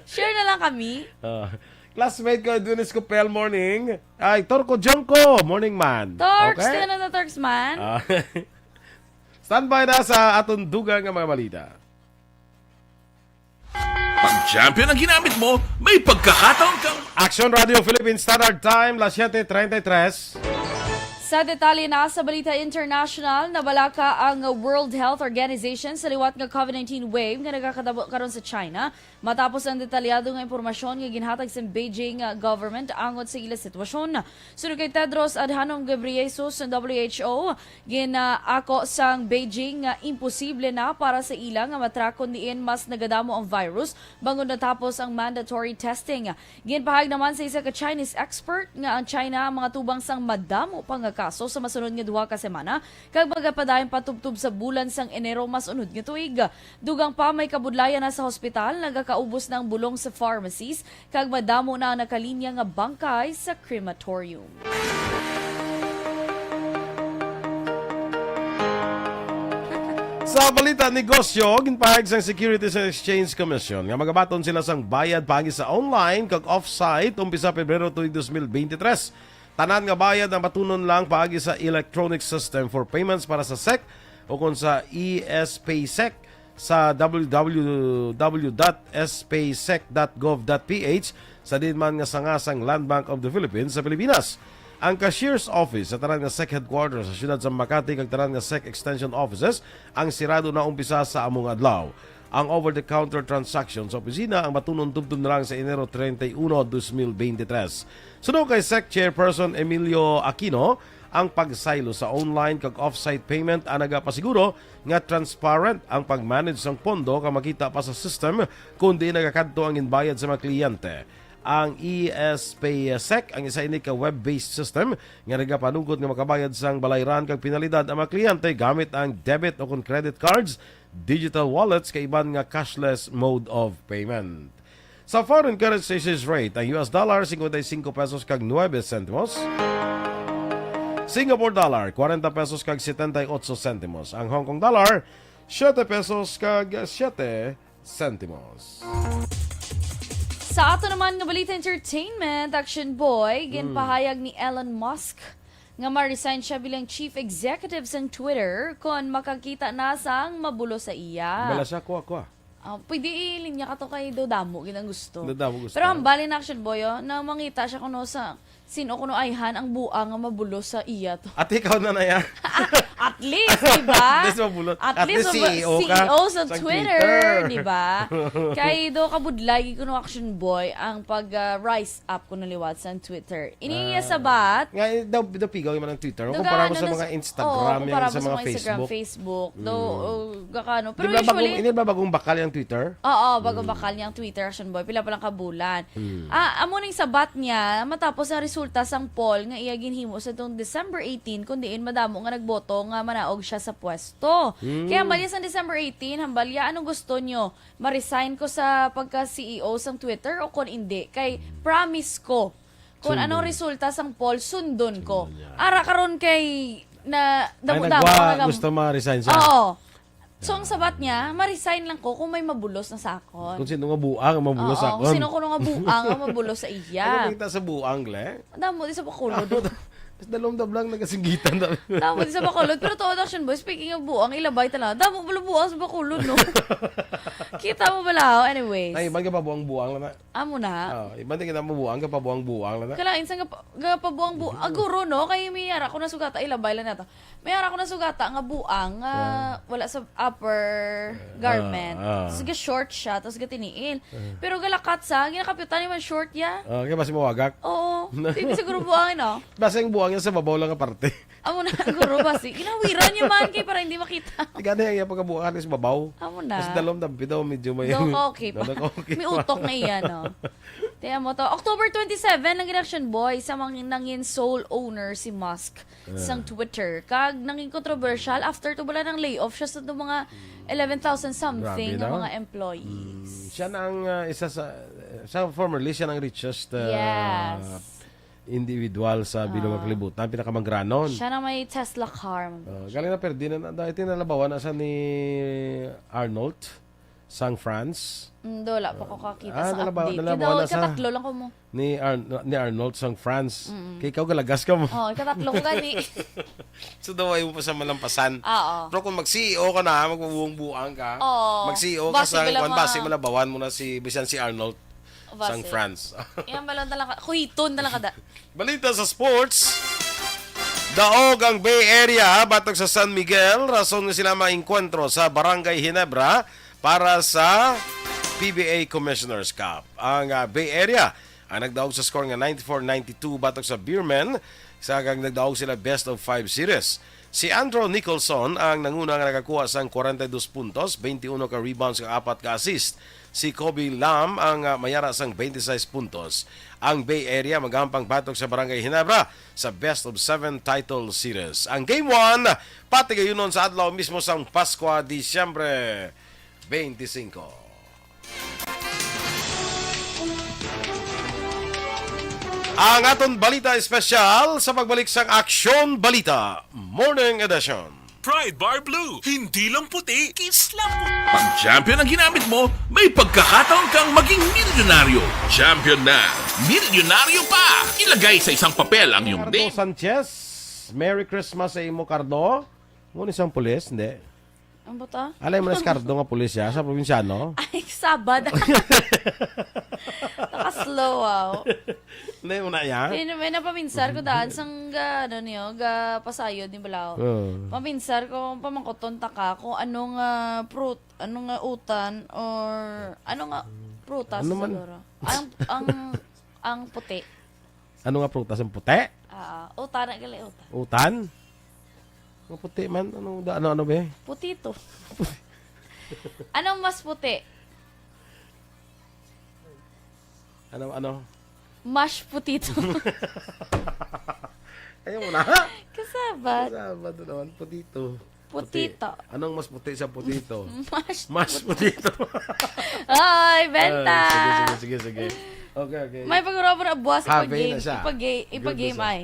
Share na lang kami. Ah, classmate ko, Edwin Escopel, morning. Ay, Torco Jonco, morning man. Torx, Okay? kaya na na, Torx man? Ah, standby na sa aton dugang nga mga balita. Pag champion ang ginamit mo, may pagkakataon kang Action Radio Philippine Standard Time, las siete treinta y tres. Sa detalye na sa balita international, nabalaka ang World Health Organization sa liwat nga COVID nineteen wave nga nagakatabo karon sa China, matapos ang detalyado nga impormasyon nga ginhatag sa Beijing, uh, government angot sa ila sitwasyon. Suno kay Tedros Adhanom Ghebreyesus, W H O, ginaako sang Beijing nga imposible na para sa ila nga ma-track kon diin mas nagadamo ang virus bangod natapos ang mandatory testing. Ginpahayag naman sa isa ka Chinese expert nga ang China ang mga tubang sang madamo pa nga kaso sa masunod nga duha ka semana, kag magapadayon patubtob sa bulan sang Enero masunod nga tuig. Dugang pa, may kabudlayan na sa hospital, nagakaubos na ang bulong sa pharmacies, kag madamo na ang nakalinya nga bangkay sa crematorium. Sa balita negosyo, ginpahayag sang Securities and Exchange Commission nga magabaton sila sang bayad paagi sa online kag off-site umpisa Pebrero tuig dos mil bente tres. Tanan nga bayad ang batunon lang paagi sa Electronic System for Payments para sa sec o kon sa E S P sec sa w w w dot s p sec dot gov dot p h, sa diin man nga sanga sang Land Bank of the Philippines sa Pilipinas. Ang cashier's office sa tanan nga sec headquarters sa siyudad sa Makati kag tanan nga sec extension offices ang sirado na umpisa sa among adlaw. Ang over-the-counter transaction sa opisina ang batunon tubtob na lang sa Enero treinta y uno, dos mil bente tres. Suno kay sec chairperson Emilio Aquino, ang pagsaylo sa online kag off-site payment ang nagapasiguro nga transparent ang pag-manage sang pondo kag makita pa sa system kon diin nagakadto ang ginbayad sa mga kliyente. Ang E S P sec ang isa ini ka web-based system nga nagapanugod nga makabayad sang balayran kag penalidad ang mga kliyente gamit ang debit o kon credit cards, digital wallets kag iban nga cashless mode of payment. Sa foreign currency exchange rate, ang U S dollar, cincuenta y cinco pesos kag nuebe sentimos. Singapore dollar, cuarenta pesos kag setenta y ocho sentimos. Ang Hong Kong dollar, siete pesos kag siete sentimos. Sa ato naman nga balita entertainment, Action Boy, ginpahayag ni Elon Musk nga ma-resign siya bilang chief executive sang Twitter kon makakita na sang mabulos sa iya. Bala siya, kuha, kuha. Ah, pwede ilinya ka to kay daw damo gid ang gusto. Daw damo gusto. Pero hambal ni Action Boy, oh, na mangita siya kuno sa sin-o kuno ayhan ang buang nga mabulos sa iya to. At ikaw na na yan. At least, di ba? At least mabulos. At At least least mabu-, C E O ka C E O sa sa Twitter, Twitter. Di ba? Kay do kabudlay gid kuno Action Boy ang pag, ah, rise up kuno liwat sa Twitter. Ini iya Ah. sabat. Nga, eh, daw, daw pigaw man ang Twitter. Daw Kumpara mo gaano sa na mga sa, Instagram, oo, kumpara yan mo sa sa mga mga Instagram, Facebook. Facebook. Daw, Mm. oh, gakano. Pero Di ba usually, bagong, hindi ba bagong bakal yung Twitter? Oo, bagong Mm. bakal niyang Twitter, Action Boy. Pila pa lang ka bulan. Mm. Ah, amo ning sabat niya, matapos ang resulta sang poll nga iya ginhimo sa tong December eighteen, kung diin madamo nga nagboto nga manaog siya sa pwesto. Mm. Kaya hambal niya sa December eighteen, hambal niya, "Anong gusto nyo? Ma-resign ko sa pagka-C E O sang Twitter o kon hindi? Kay promise ko, kung Sundon. anong resulta sang poll, sundon ko." Sundon niya. Ara karon kay na Ay, damo-damo nagwa, nga gam- gusto ma-resign siya. Oo. So, ang sabat niya, ma-resign lang ko kung may mabulos na sa akon. Kung sino nga buang ang mabulos Oo, sa kung akon. sino kuno nga buang ang mabulos sa iya. Ano nakita sa buang, Gle? Damo di sa Bacolod. Mas dalom dablang nagasinggitan na. Damo di sa Bacolod. Pero tuod, Action Boy, speaking of buang, ilabay talaga. Damo pala buang sa Bacolod, no? Kita mo bala, oh, anyways. Ay, iban ka pa buang-buang lang na. Amo na. Oh, iban din kita mo buang, ka pa buang-buang lang na. Kalain sa nga pa, nga pa buang-buang. Ah, guro, no? Kay may ara ko na sugata, ilabay lang nato. May ara ko na sugata nga buang, nga Ah. wala sa upper Ah, garment. ah. Tapos ga-short siya, tapos gatiniil. Ah. Pero galakat sa, ginakapyutan ni man short ya. Ah, kaya basi mawagak? Oo. Hindi siguro buang, no? Basi ang buang niya sa babaw lang nga parte. Amo na, guro, basi. Ginawiran niya man kay para hindi makita. Tigana yung iyang pagkabuang sa babaw. Amo na. Mas dalom dampi daw, medyo may Daw ka okay pa. Daw ka okay May pa. utok na iya, no? Tiyan mo to. October twenty-seven, ang Action Boy sa mga nangin sole owner si Musk Ah. sang Twitter. Kag nangin controversial after to bala ng layoff siya sa itong mga eleven thousand something Grabe, nga no? mga employees. Mm, siya na ang, ah, isa sa, sa formerly, siya na ang richest, ah, Yes. individual sa bilog nga Ah. kalibutan, pinakamangranon. Siya na may Tesla car. Ah, galing na, perdi na, na, dahil tinalabawan na siya ni Arnold sang France. Mm, do, wala pa ko kakita Ah, sa nalaba-, update. nalabaw Kaya na sa katatlo lang ko mo. ni Ar-, ni Arnold sang France. Mm. Kay ikaw, galagas ka mo. Oh, ikatatlo ko gani. So, daw ayaw mo pa sa malampasan. Oo. Pero kung mag-C E O ka na, magbubuang-buang ka, Oo. mag-C E O ka Basi sa, bala kwan, mga basi malabawan mo na si, bisan si Arnold sang Basi. France. Yan, balon talaga. Kuhiton talaga da. Balita sa sports. Daog ang Bay Area batok sa San Miguel, rason nga sila maengkwentro sa Barangay Ginebra para sa P B A Commissioner's Cup. Ang, ah, Bay Area ang nagdaog sa score nga ninety-four ninety-two batok sa Beermen, sa kag nagdaog sila best of five series. Si Andrew Nicholson ang nanguna nga nakakuha sang kwarenta y dos puntos, twenty-uno ka rebounds, kag apat ka assist. Si Kobe Lam ang, ah, mayara sang twenty-six puntos. Ang Bay Area magampang batok sa Barangay Ginebra sa best of seven title series. Ang game one, patigayunon sa adlaw mismo sang Paskwa, Disyembre twenty-five. Ang aton balita espesyal sa pagbalik sang Aksyon Balita Morning Edition. Pride Bar Blue, hindi lang puti, kiss lang puti. Pag champion ang ginamit mo, may pagkakataon kang maging milyonaryo. Champion na, milyonaryo pa! Ilagay sa isang papel ang iyong Cardo name. Sanchez, Merry Christmas sa imo, Cardo. Ngunit sang pulis, hindi. Ang buta? Alay mo na si Cardo nga pulis siya sa probinsyano? Ay, sabad. Nakaslow, wow. Hindi mo na iya? Kaya may napaminsar ko daan sang ga, ano niyo, ga pasayod ni Balao. Oo. Paminsar ko, pamangkoton ta ka kung ano nga prut-, ano nga utan or ano nga prutas Ano man? siguro. Ang, ang, ang puti. Ano nga prutas ang puti? Ah, utan na gali utan. Utan? Ang puti man, ano, da, ano, ano ba eh? Putito. Anong mas puti? Ano, ano? Mash putito. Ayaw mo na. Kasabot. Kasabot na naman, putito. Putito. Puti. Anong mas puti sa putito? Mash Mas putito. Ay, benta. Ah, sige, sige, sige, sige. Okay, okay. May pag-urabo na buwas Have ipag-game. na siya. Ipag-game, Good ipag-game na siya. ay.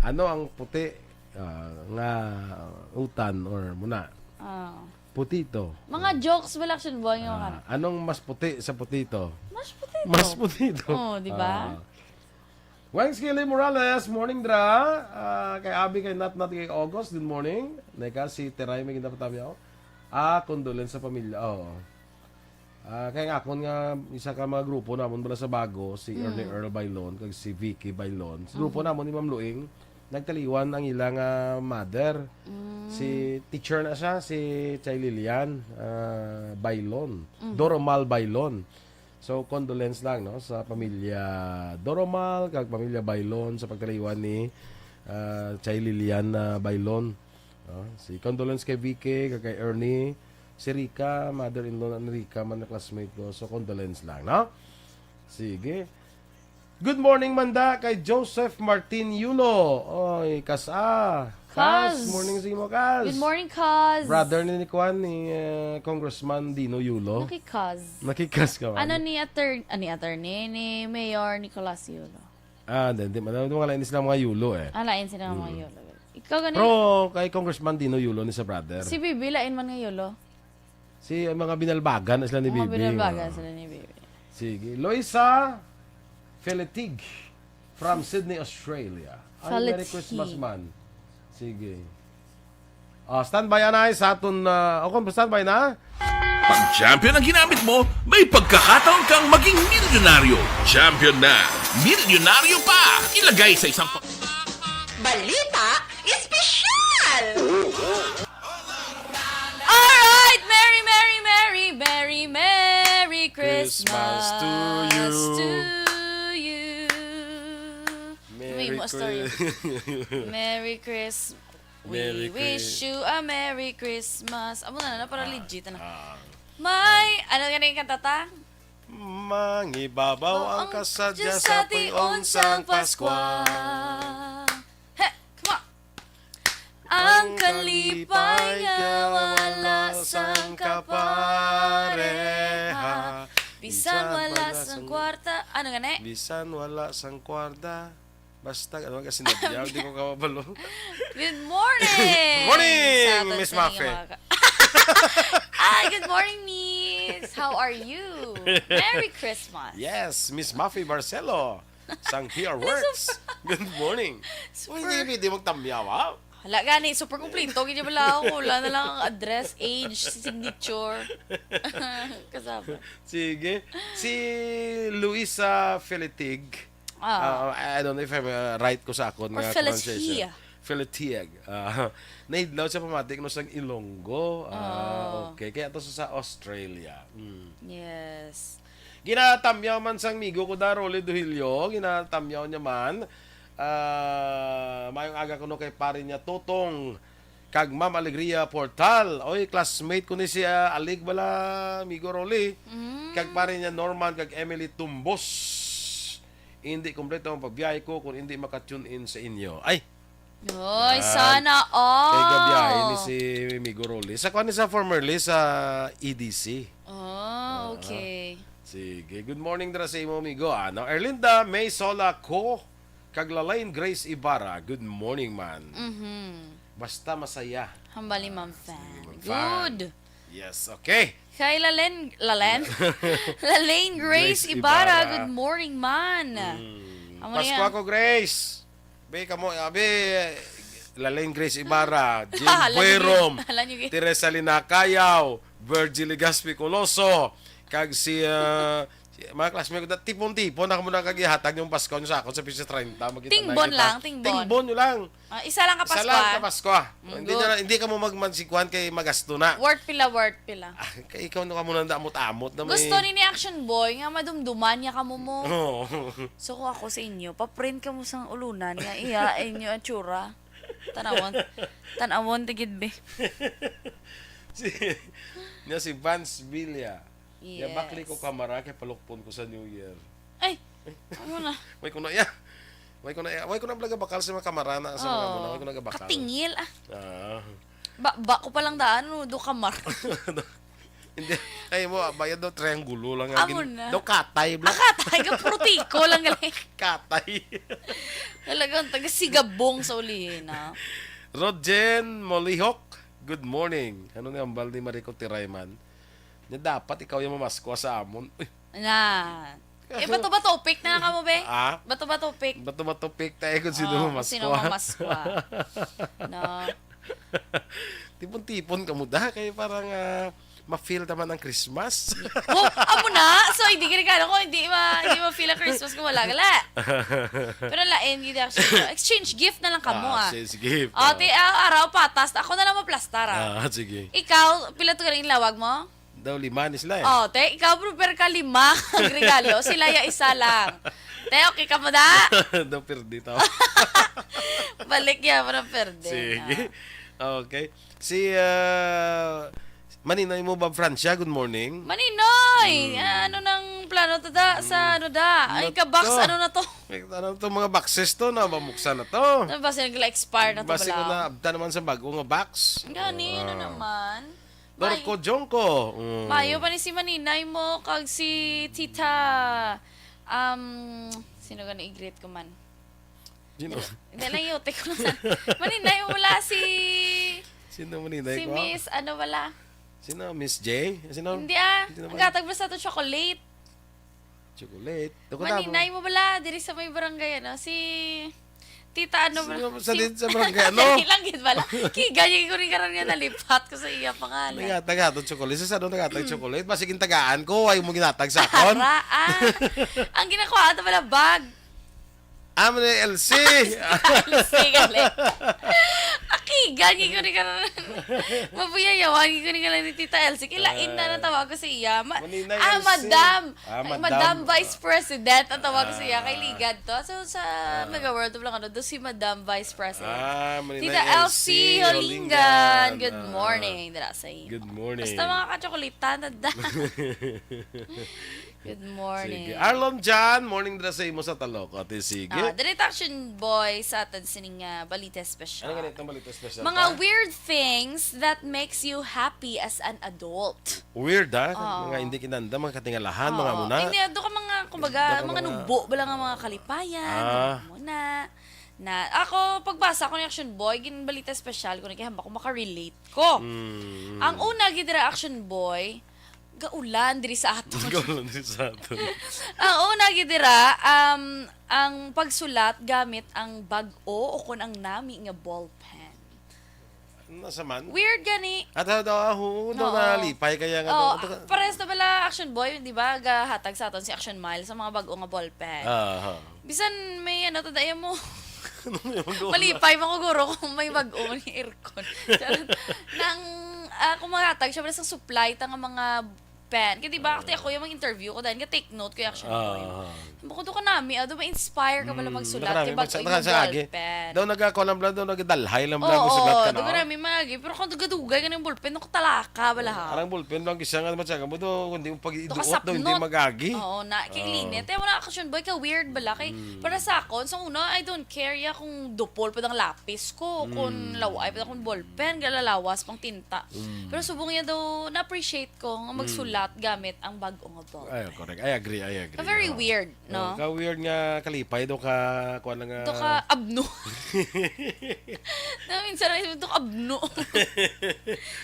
Ano ang puti ah, nga utan or muna? Ah. Putito. Mga jokes, wala action buhay nga Ah, mga anong mas puti sa putito? Mas putito. Mas putito. Oh, di ba? Ah. Weng Skilly Morales, morning dra. Ah, kay Abby, kay Nat Nat, kay August, good morning. Neka, si Teray may ginapatamiyaw. Ah, condolence sa pamilya. Oo. Ah, kay nga akon nga isa ka mga grupo namon bala sa bago, si Ernie Mm. Earl Bailon kag si Vicky Bailon. Sa grupo Mm. namon ni Ma'am Luing, nagtaliwan ang ila nga mother. Mm. Si teacher na siya, si Chay Lilian, ah, Bailon. Mm. Doromal Bailon. So, condolence lang, no, sa pamilya Doromal kag pamilya Bailon sa pagtaliwan ni, ah, Chay Lilian, ah, Bailon. No? Si condolence kay Vicky, kag kay Ernie, si Rica, mother-in-law na ni Rica, man na classmate ko. So, condolence lang, no? Sige. Good morning, Manda, kay Joseph Martin Yulo. Oy, Kas, ah. Kas. Kas, morning sa imo, Kas. Good morning, Kas. Brother ni, ni Kwan, ni, eh, Congressman Dino Yulo. Nakikas. Nakikas ka man. Ano ni attorney, ah, ni attorney, ni Mayor Nicolas Yulo? Ah, hindi, hindi. Ano, mga lain sila mga Yulo, eh. Ah, lain sila mga Mm. Yulo. Ikaw gani? Pero kay Congressman Dino Yulo ni sa brother. Si Bibi, lain man nga Yulo. Si, ang mga binalbagan na sila ni Mga Bibi. binalbagan Ah. sila ni Bibi. Sige. Loisa Felitig from Sydney, Australia. Ay, Merry Felitig. Christmas, man. Sige. Ah, standby, anay, sa aton, ah, o kung standby na? Pag champion ang ginamit mo, may pagkakataon kang maging milyonaryo. Champion na, milyonaryo pa! Ilagay sa isang pa- Balita espesyal! Alright! Merry, merry, merry, merry, merry Christmas Christmas to you. to you. Merry May mo story. Chri- Merry Christmas. We Merry wish Chri- you a Merry Christmas. Amo na na, para Ah, legit na. ah. May, ano nga na yung kanta ta? Mangibabaw Oh, ang ang kasadya Diyos sa sa puy-ong tiun sang sang Paskwa. Paskwa. He, come on. Ang Ang kalipay kalipay nga nga wala wala sang sang kapareha. kapareha. Bisan Bisan wala wala sang sang kwarta. Ano nga na eh? Bisan wala sang kwarta. Basta, ano ka sinabyaw, di ko kababalo. Good morning! Morning, Sabado Miss sa inyo, Mafe. mga ka- Ah, good morning, Miss. How are you? Merry Christmas. Yes, Miss Mafe Barcelo, sang P R Works. Good morning. Super. Uy, hindi, hindi magtamyaw, ha? Hala, gani, super kompleto. Ganyan pala ako. Wala na lang ang address, age, signature. Kasama. Sige. Si Luisa Felitig, Ah. Ah, I don't know if I'm, uh, right ko sa akon Or nga Felicia. pronunciation. Felicia. Ah, naidlaw siya pamati kuno sang Ilonggo. Ah, Ah. okay. Kaya to sa, sa Australia. Mm. Yes. Ginatamyaw man sang migo ko da, Rolly Duhilio. Ginatamyaw niya man. Ah, mayong aga kuno kay pare niya Totong kag Ma'am Alegria Portal. Oy, classmate ko ni si, ah, Alig bala, amigo Rolly. Mm. Kag pare niya Norman kag Emily Tumbos. Hindi kompleto ang pagbiyahe ko kung hindi maka-tune in sa inyo. Ay! Oy, Yan. sana all. Kay gabiyahe ni si Migo Rolly. Sa kuwan ni sa formerly sa E D C. Oh, Ah, okay. Sige. Good morning dira sa imo, amigo. Ano? Erlinda May Sola Co. Kag Lalaine Grace Ibarra. Good morning, man. Mhm. Basta masaya. Hambal ni Ma'am Fan. Ma'am Fan. Good. Yes, okay. Kay Lalen, Lalen? Lalaine Grace Grace Ibarra, Ibarra. Good morning, man. Mm. Amo Pasko niya. Ako, Grace. Be, kamo, abi, Lalaine Grace Ibarra, Jim Hala, Buerom, yun. Hala, yun. Teresa Linacayaw, Virgil Legaspi Coloso, kag si, ah, si- mga classmate ko, tipon-tipon ako muna kag ihatag yung Pasko nyo sa akon sa Pizza treinta. Magkita na Tingbon kita. lang, tingbon. Tingbon nyo lang. Ah, isa lang ka Isa Pasko, lang ah. ka Pasko. Mm, Hindi good. na, hindi ka mo magmansigwan kay magasto na. Worth pila, worth pila. Ah, kay ikaw no ka muna damot-amot na may... Gusto ni ni Action Boy nga madumduman niya kamo mo. Oo. So kung ako sa inyo, paprint ka mo sang ulunan nga iya inyo ang tsura. Tanawon. Tanawon tigid be. si, niya si Vance Villa. Yes. Ya bakli ko kamara kay palukpon ko sa New Year. Ay, ano na? Way ko na iya. Way ko na iya. Way ko na blaga bakal sa mga kamara na sa mga Oh, muna. Way ko na gabakal. Katingil ah. Ah. Ba, ba ko palang daan, no, do kamar. Hindi. Ay mo, bayad daw triangulo lang. Amo Gin- na. Daw katay, bla. Akatay ka, prutiko lang gali. Katay. Talagang taga-sigabong sa ulihin, ha? Rodjen Molihok, good morning. Ano ni ambal ni Marico Tirayman? Niya dapat ikaw yung mamaskwa sa amon. Uy, Na. Eh, bato ba topic na lang kamo, be? Ah? Bato ba topic? Bato ba topic tayo kung sino Oh, mamaskwa? Sino mamaskwa? No. Tipon-tipon ka mo da. Kaya parang ah, ma-feel naman ang Christmas. Oh, amo na. So, hindi gani ko, hindi ma, hindi ma-feel ang Christmas kung wala gala. Pero lain, hindi actually. Exchange gift na lang kamo, ah. Exchange gift. Oh, ti, ah, araw patas, ako na lang maplastar, ah. Ah, sige. Ikaw, pila to galing lawag mo? Daw lima ni sila eh. Oh, te, ikaw, bro, pero ka lima ang regalo. Sila ya isa lang. Te, okay ka mo da? Daw perdi to. Balik ya, mo ng perde. Sige. Ah. Okay. Si ah, Maninoy mo ba, Francia? Good morning. Maninoy! Ah, ano nang plano to da? Sa ano da? Ay, Ano ka-box, to? Ano na to? Eh, ano to, mga boxes to na? Mabuksan na to. Ano ba sila expire na to Basi ko pala? Naabtan naman sa bago nga box. Gani, ano Ah. naman? Dorco Jongko. Mm. Mayo pa ni si Maninay mo kag si Tita, um, sino gani i-greet ko man? Sino? Hindi lang yote ko lang. Maninay mo wala si, Sino Maninay si ko? Miss, ano wala? Sino? Miss J? Sino? Hindi ah. Sino Ang man? gatag basta to chocolate. Chocolate. Ako na mo. Maninay mo wala? Diri sa may barangay, ano? Si Tita, ano Sino wala? sa din sa barangay, ano? Dali lang, gid wala. Kiga niya ko rin karon nga nalipat ko sa iya pangalan. Nagatag ato chocolate. Sa ano nagatag chocolate? Basi yung tagaan ko, ay mo ginatag sa akon. Ara, ah. Ang ginakuha ito pala, bag. Ah, man L C. Sige, gali. Akigan, gid ko ni karon. Mabuyayawan, gid ko ni karon ni Tita Elsie. Kilain na natawa ko sa iya. Ma- Maninay ah, Elsie. Madam. Ah, Ay, Madam. Madam Vice President ang tawag ko sa iya. Kay Ligad to. So, sa Mega World of Langano, do si Madam Vice President. Ah, Maninay Tita Elsie Elsie Holingan. Holingan. Good Ah. Morning. Dira sa iyo. Good morning. Basta mga katsokolitan na da. Good morning. Sige. Arlon John, morning dira sa imo sa Talok. Ate, sige. Ah, diri ta, Action Boy, sa atin sining ah, balita special. Ano ganito ang balita special? Mga ta? weird things that makes you happy as an adult. Weird, ha? Oo. Mga hindi kinanda, mga katingalahan, mga Oo. muna. Hindi, ito ka mga, kumbaga, Baka mga mga nubo ba lang ang mga kalipayan, Ah. mga muna. Na, ako, pagbasa ko ni Action Boy, gin balita special ko, nakihamba ko, makarelate ko. Mm. Ang una, gid dira, Action Boy, gaulan diri sa aton. Gaulan diri sa aton. Ang una, gid dira, um, ang pagsulat gamit ang bag-o o kon ang nami nga ballpen. Nasa man? Weird gani. At daw, daw, ah, oo, daw Oo. nalipay kaya nga. Oh, daw, daw- pares na bala, Action Boy, di ba? Gahatag sa aton si Action Miles sa mga bag-o nga ballpen. Ah, Bisan may ano, tadaya mo. ano yung mag-ulan? Malipay mo guro kung may bag-o ni aircon. Charot. Nang, ah, kung mahatag, syempre sa supply ta nga mga pen. Kaya di ba, ate, ako yung mag-interview ko dahil nga take note ko yung Action Boy. Ah. Bukod ko nami, ah, do ma-inspire ka bala Mm, magsulat, nakarami, kay bag-o magsa- yung nakasagi. Ballpen. Daw nagkakuha lang, daw nagdalhay lang lang Oo, sulat ka do na. Karami mag-agi. Pero kung gadugay ka ng ballpen, naku, talaka bala ha. Parang ballpen lang isa nga naman siya, do, hindi mo pag-iduot, Kasapnot. do, hindi mag-agi. Oo, na, kay init. Kaya wala, Action Boy, ka weird bala. Kay, para sa akon, sa una, I don't care ya kung dupol pa ang lapis ko, kung laway pa akong ballpen, galalawas pang tinta. Pero subong niya daw, na-appreciate ko nga magsulat. out gamit ang bag-o nga ballpen. Ay, correct. I agree, I agree. Ka very Oo. weird, no? Oh, ka weird nga kalipay, do ka, kuwan lang nga Do ka abno. Na minsan, do ka abno.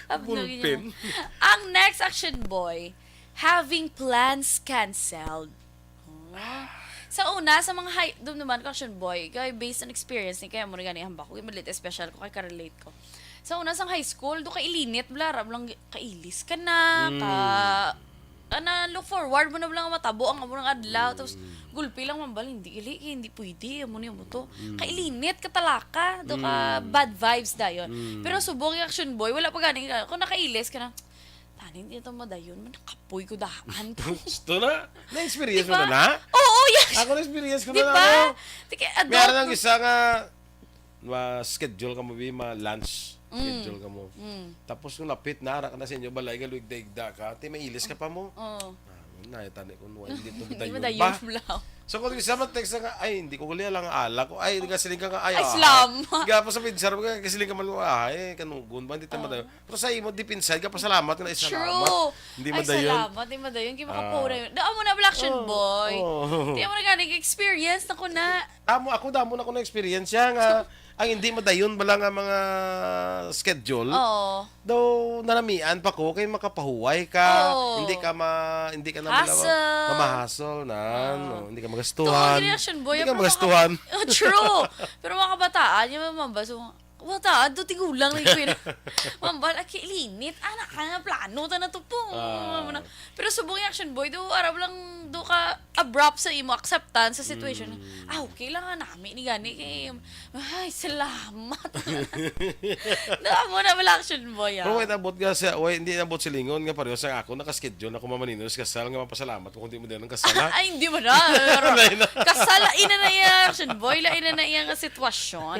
Abno, Ballpen. Ang next, Action Boy, having plans canceled. Oh. Sa una, sa mga high, dumduman ko, Action Boy, kay based on experience ni, kaya mo rin gani hambak ko, kay malit special ko, kay ka-relate ko. Sa una, sang high school, do ka ilinit, bla, rab lang, kailis ka na, Mm. ka, ana, look forward mo na lang matabo ang among adlaw, tapos Mm. gulpi lang mambal, hindi, ili, hindi pwede, amo ni, amo to. Mm. Kailinit, katalaka, do ka Mm. bad vibes dayon. Mm. Pero subong yung Action Boy, wala pa gani ka, kung nakailis ka na, "Tanin, ito madayon, man, nakapoy ko daan." Gusto na? Na-experience Di mo ba? na na? Oo, yes. Ako na-experience ko Di na na ba? ako. Tiki, May adult ara lang na isa nga, ma-schedule ka mo, bi, ma-lunch. Mm. Schedule ka mo. Mm. Tapos kung lapit na, ara ka na sa inyo, balay ka, luigda-igda ka, ti mailis ka pa mo. Oo. Ah, na, tani ko, no, hindi to Hindi madayon madayon ba? bla. So, kung isa man text na nga, "Ay, hindi ko gali lang ala ko." Ay, hindi ka siling ka nga, "Ay, Ay, ah." slam. Nga pa sa pinsar mo, ka siling ka man mo, "Ay, kanugon ba, hindi ta Ah. madayon." Pero sa imo, deep inside ka, pasalamat nga, "Ay, salamat." True. Hindi Ay, madayon. salamat, hindi madayon. Kaya Ah. makapura yun. Daan mo na, Black Action Oh, Boy. oh. Di mo na gani experience na ko na. Amo, ako, damo na ko na experience siya nga, ang hindi madayon bala nga mga schedule, Oo. daw nanamian pa ko kay makapahuway ka, Oo. hindi ka ma-, hindi ka na bala ma-, Hassle. ma-hassle na, Ah. no? Hindi ka Tuwa magastuhan. gini, Action Boy, Hindi ka pero magastuhan. maka-, Oh, true. Pero mga kabataan, yung mga mambal, so, kabataan, do tigulang na yung pwede. Mambal, "Aki, linit. Anak ka na, plano ta na to po." Ah. Ano na. Pero subong yung Action Boy, do, arab lang, do ka abrupt sa imo acceptance sa situation. Mm. Ah, okay lang nga nami ni gani kay, ay, salamat. Do, amo na bala, Action Boy, ah. Pero wait, abot nga siya, wait, hindi abot silingon nga pareho sa ako, naka-schedule na ko mamaninos kasal nga mapasalamat ko kung di mo din ang kasal, ha? Ay, hindi mo na. Lain na. Kasal, lain na na iya, Action Boy, lain na na iya nga sitwasyon.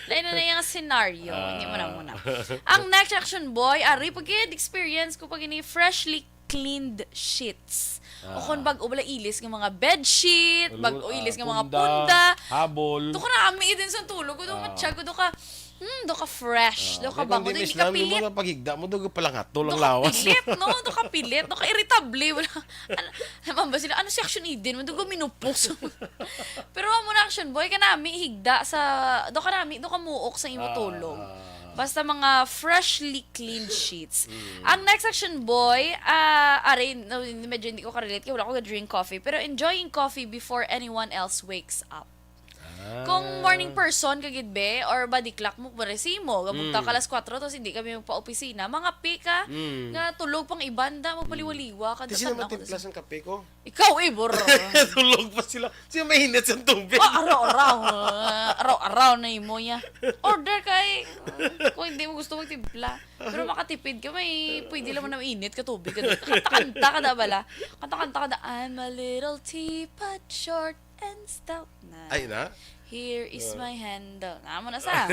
Lain na na iya nga scenario. Hindi mo na, mo na. Ah. Ang next, Action Boy, ari, pag experience ko pag ini freshly cleaned sheets. O Ah. kung bag-o bala ilis nga mga bedsheet, Wala, bag-o ilis ah, nga mga punda, punda. Habol. Do ka na ami din sa tulog ko, do Ah. matsyag ko, do ka, hmm, do ka fresh, Ah, do ka kaya kung bango, di do hindi mislan ka mo pilit. na paghigda mo, do ka palangatol ang Do ka lawas. pilit, no? Do ka pilit, do ka irritable. Wala. Ano, ma'am ba sila, "Ano si Action Eden? Do ka minupos." Pero amo na, Action Boy, ka nami higda sa, do ka nami, do ka muok sa imo Ah, tulog. ah. Basta mga freshly cleaned sheets. Mm. Ang next, Action Boy, ah, are, no, medyo hindi ko ka-relate kay wala ko ga-drink coffee, pero enjoying coffee before anyone else wakes up. Ah. Kung morning person ka gid, be, or body clock mo, pare, simo, gabugta ka Mm. alas kwatro, tapos hindi kami magpa-opisina, mga pika, Mm. nga tulog pang ibanda, magpaliwaliwa ka, Di sila datan ako, matimpla tas sang kape ko? Ikaw, eh, bor. Tulog pa sila. Siya mainit sa tubig. Oh, araw-araw. Ah, araw-araw na imo ya. Order kay, uh, kung hindi mo gusto magtimpla. Pero makatipid ka, may pwede lang mo na mainit ka tubig. Kanta-kanta ka da bala. Kanta-kanta ka da, "I'm a little teapot, short and stout na. Ay, na? Here is Uh. my handle." Amo na sa.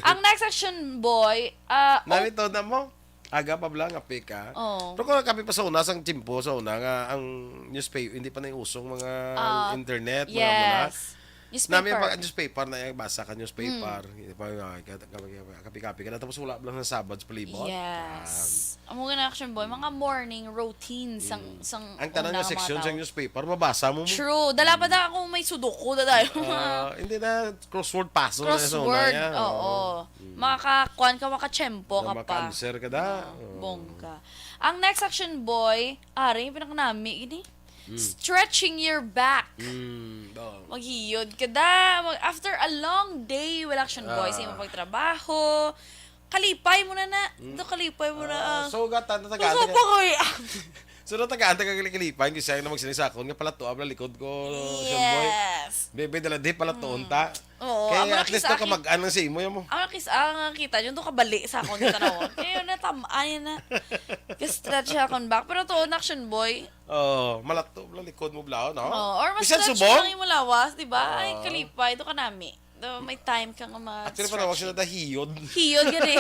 Ang next, Action Boy, ah, Nami op- to na mo? Aga pa bala nga pika. Oo. Pero kung kami pa sa una, sang tiyempo, sa una nga ang newspaper, hindi pa na usong mga Ah, internet, mga muna. yes. Nami Newspaper. pa, newspaper na yung basa ka newspaper. Mm. Hindi pa, ah, ka-, ka-, ka-, kapi-kapi ka na, tapos wala lang sa Sabbath sa palibot. Yes. Yan. Amo nga na, Action Boy, mga morning routine sang, Mm. sang Ang tanan una nga nga mga section tao. Sa newspaper, mabasa mo mo. True. Dala pa Mm. da ako may sudoku da tayo. Ah, hindi na, crossword puzzle na sa una Crossword, yan. oo. Oo. Mm. Makakuan ka, makatsyempo Na ka pa. maka-answer ka da. Ah, Oo. bongga. Ang next, Action Boy, ari, pinakanami, gini. Mm. Stretching your back. Mm, dong. Maghiyod ka da. Mag-, after a long day, wala, Action Boy, sa Ah. imong pagtrabaho. Kalipay mo na na. Mm. Ito, kalipay mo na, Ah, ah. so, gatan, natagaan Gusto ka ko, eh. So, natagaan, taga kalipay, kasi na magsinig sa akon, nga pala to, abla likod ko, Action Boy. Yes. Bebe, dala di pala to, Mm. unta. Oo, Kaya amo na at least kisa to aki-, kamag-an lang sa imo, mo. Amo na kis-, ang kita nyo, to kabali sa akon, yung tanawon. Kaya yun, natam-, ay na. Ka-stretch sa akon back. Pero to, Action Boy. Oh, malato lang likod mo, blaw, no? Oh, or mas Bisan stretch subong? lang yung lawas, di ba? Ay, Ah. kalipay, to kanami. Do, may time ka nga ma-stretch. Actually, panawag siya na hiyod. Hiyod gani.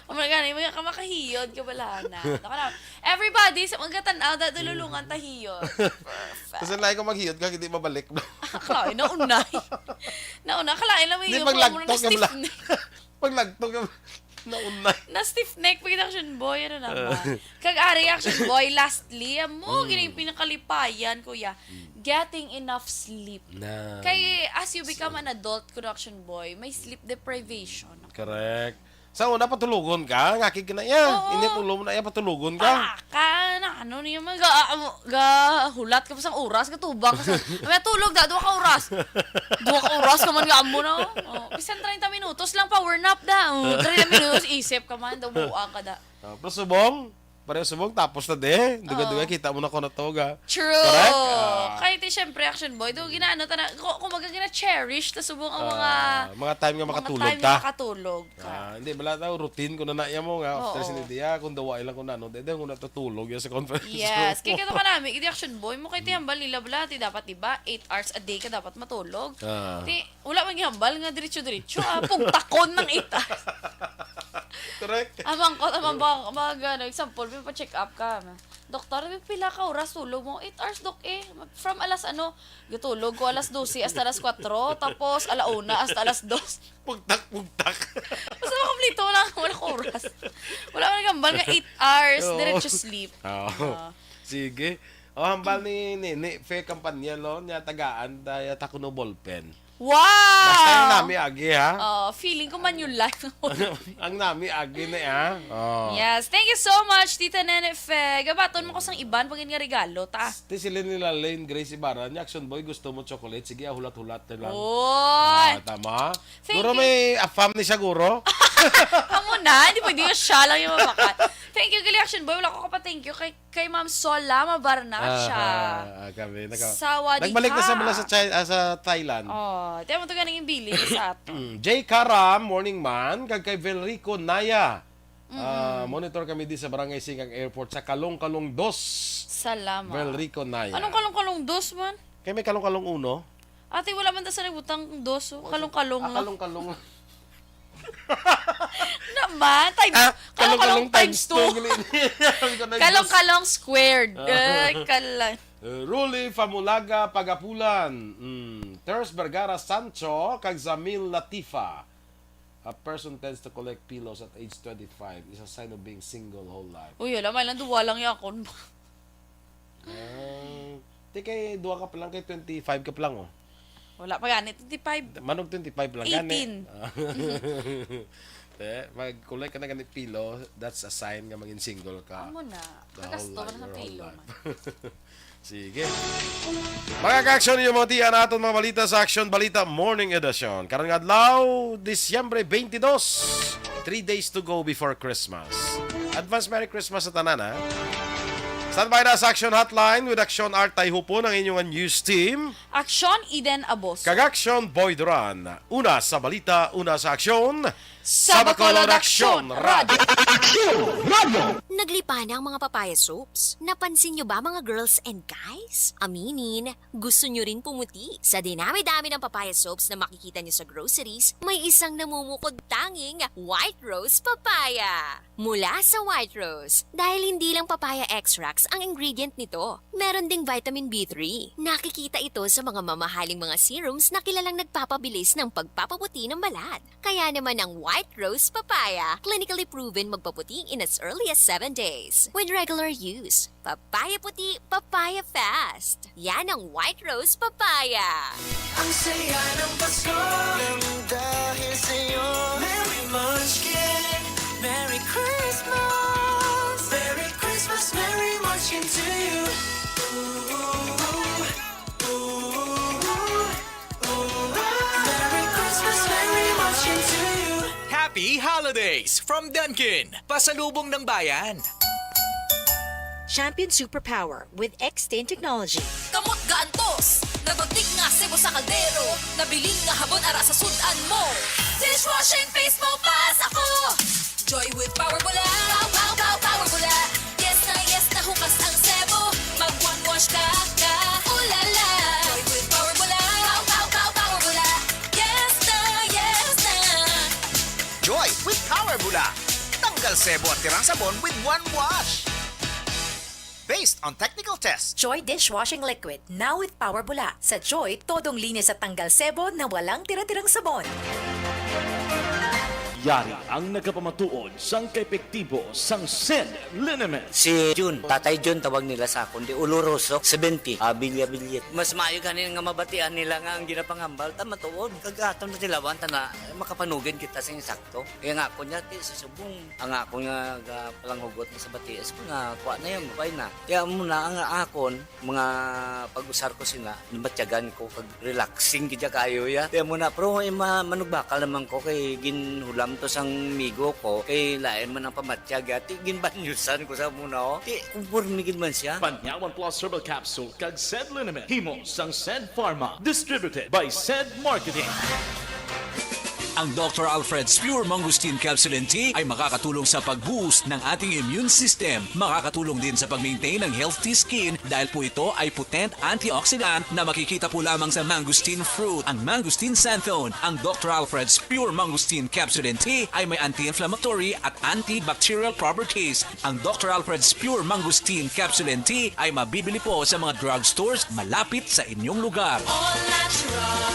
Amo na gani, mga ka makahiyod ka bala na. Naka na. Everybody, sa mga tanaw, da, dululungan ta hiyod. Perfect. Kasi lain ko maghiyod ka, hindi mabalik. Kalain, naunay. Nauna, kalain lang may Hindi, yung paglagtok mo na ka bala. stiff neck. Paglagtok ka. Naunay. Na stiff neck pa gid, Action Boy, ano naman. Kag ari, Action Boy, lastly, amo Mm. gini yung pinakalipayan, kuya. Mm. Getting enough sleep. Na. Kay as you become So an adult, kuno, Action Boy, may sleep deprivation. Correct. Sa una, patulogon ka, ngakig ka na iya. Oo. Inyat ulo mo na iya, patulogon ka. Para ka, na ano niya man, ga, ga, hulat ka pa sang oras, gatubang ka sa, may tulog da, duha ka oras. Duha ka oras ka man nga amo na, oh. Oh, bisan treinta minutos lang, power nap da. Oh, treinta minutos, isip ka man, daw buang ka da. Oh, pero subong, pareho subong, tapos na de. Duga-duga, Oo. kita mo na ko na to, ga. True. Correct? Ah. Kay ti, syempre, Action Boy, do, ginaano ta na, ku-, kumbaga, gina-cherish ta subong ang mga, Ah, mga time nga mga makatulog time ta. nga makatulog ka. Ah, hindi, bala daw, routine ko na na iya mo nga, after Oo. sini diya, kung dawa ilang kung ano, dede, kung natutulog yan sa conference Yes, room. Kaya ka nami, hindi, Action Boy mo, kay ti hambal nila bala, ti dapat, di ba, eight hours a day ka dapat matulog. Ah. Ti, wala man gihambal nga diretso-diretso, ah, pugtakon ng eight hours. Correct. Amang ko, amang ba, mag, ano, example, may pa-check up ka. Doktor, pila ka oras tulog mo? Eight hours, Dok, eh. From alas, ano, gatulog ko alas dose hasta alas kuwatro, tapos ala una hasta alas dos. Pugtak, pugtak. Basta makumplito lang, wala ko oras. Wala man gambal nga eight hours, Oo. diretso sleep. Oo. Ah. Sige. O, hambal ni, ni, ni Fe Campaniel, no? Niya tagaan, daya ta kuno ballpen. Wow! Basta ang nami agi, ha? Oh, feeling ko Manulife. Ang nami agi na, ha? Oh. Yes. Thank you so much, Tita Nene Fe. Gabaton mo ko sang iban pag nga regalo, ta. Ti sila nila Lane Grace Ibarra, ni Action Boy, gusto mo chocolate? Sige, ah, hulat-hulat na lang. Oy! Ah, tama. Thank Guro you. may afam ni siya, guro. Amo na, hindi pwede yung siya lang yung mabakat. Thank you, gali, Action Boy. Wala ko kapa-thank you kay, kay Ma'am Sola Mabarnacha. Ah, ah, kami. Naka-, Sawadee nagbalik na sa ka. mula sa China, ah, sa Thailand. Oh, tiyan mo to ganing yung bilin sa ato. Mm, J Karam, morning man, kag kay Velrico Naya. Ah, Mm-mm. monitor kami di sa Barangay Singkang Airport sa Kalong-Kalong dos. Salamat. Velrico Naya. Anong Kalong-Kalong dos man? Kay may Kalong-Kalong uno. Ate, wala man ta sa nagbutang dos, oh. Kalong-Kalong Ah, lang. Kalong-Kalong. Naman, times, Ah, Kalong-Kalong Kalong-Kalong times times two. two. Kalong-Kalong squared. Ah. Eh, kalan. Eh, Rolly Famulaga Pagapulan. Mm. Ters Vergara Sancho, kag Zamil Latifa. A person tends to collect pillows at age twenty-five. Is a sign of being single whole life. Uy, wala, may lang duwa lang yakon. Ah, ti kay duha ka pa lang, kay twenty-five ka pa lang, oh. Wala pa gani, twenty-five. Manog twenty-five lang gani. Eighteen. Ah. Eh, mag-collect ka na gani pillow, that's a sign nga maging single ka. Amo na. The whole Kagasto life, man sa your whole pillow life. man. Sige. Mga ka-action, yung mga tiyan naton mga balita sa Action Balita Morning Edition. Karong adlaw, Disyembre twenty-two. Three days to go before Christmas. Advance Merry Christmas sa tanan, ha? Standby na sa Action Hotline with Action Art Tayhupon, ang inyong news team. Action Eden Abos. Kag Action Boy Duran. Una sa balita, una sa aksyon. Sa Bacolod Action Radio. Action Radio. Naglipa na ang mga papaya soaps. Napansin nyo ba, mga girls and guys? Aminin, gusto nyo rin pumuti. Sa dinami-dami ng papaya soaps na makikita nyo sa groceries, may isang namumukod tanging White Rose Papaya. Mula sa White Rose, dahil hindi lang papaya extracts ang ingredient nito, meron ding vitamin B three. Nakikita ito sa mga mamahaling mga serums na kilalang nagpapabilis ng pagpapaputi ng balat. Kaya naman ang White Rose Papaya, clinically proven magpaputi in as early as seven days. With regular use, papaya puti, papaya fast. Yan ang White Rose Papaya. Ang saya ng Pasko. Nang dahil sa'yo. Merry Munchkin. Merry Christmas. Merry Christmas, Merry Munchkin to you. Ooh, ooh, ooh, ooh. Merry Christmas, Merry Munchkin to you. Happy Holidays from Dunkin, pasalubong ng bayan. Champion Superpower with X ten Technology. Kamot gaantos, nagbatik nga sebo sa kaldero, nabilin nga habon ara sa sud-an mo. Dishwashing face mo, pas ako. Joy with Power Bula. Pow, pow, pow, Power Bula. Yes na yes na hukas ang sebo. Mag one wash ka, ka. Ulala. Joy with Power Bula. Pow, pow, pow, Power Bula. Yes na yes na. Joy with Power Bula. Tanggal sebo at tirang sabon with one wash. Based on technical tests. Joy Dishwashing Liquid, now with Power Bula. Sa Joy, todong linis at tanggal sebo na walang tira-tirang sabon. Yari ang nagapamatuod sang kaepektibo sang Sed Liniment. Si Jun, Tatay Jun tawag nila sa akon, di Oloroso, seventy, ah, Bilya Bilyet. Mas maayo gani nga mabatian nila nga ang ginapangambal ta matuod. Kag aton na tilawan ta na makapanugid kita sa insakto. Kaya nga ako niya, ti, sa subong, ang ako nga ga-, palanghugot nga sa batias ko nga kuha na yan, mabay na. Kaya muna ang akon, mga pag-usar ko sina, nabatyagan ko kag relaxing gid kaayo ya. Kaya mo na, pero, eh, ma-, manugbakal naman ko kay ginhulam to sang migo ko, kay lain man ang pamatyag ya. Ti ginbanyusan ko sa muna, oh. Ti, conforme gid man siya. Panyawan Plus Herbal Capsule kag Sed Liniment. Himo sang Sed Pharma. Distributed by Sed Marketing. Ang Doctor Alfred's Pure Mangosteen Capsule and Tea ay makakatulong sa pag-boost ng ating immune system. Makakatulong din sa pag-maintain ng healthy skin dahil po ito ay potent antioxidant na makikita po lamang sa mangosteen fruit, ang mangosteen xanthone. Ang Doctor Alfred's Pure Mangosteen Capsule and Tea ay may anti-inflammatory at antibacterial properties. Ang Doctor Alfred's Pure Mangosteen Capsule and Tea ay mabibili po sa mga drugstores malapit sa inyong lugar. All natural,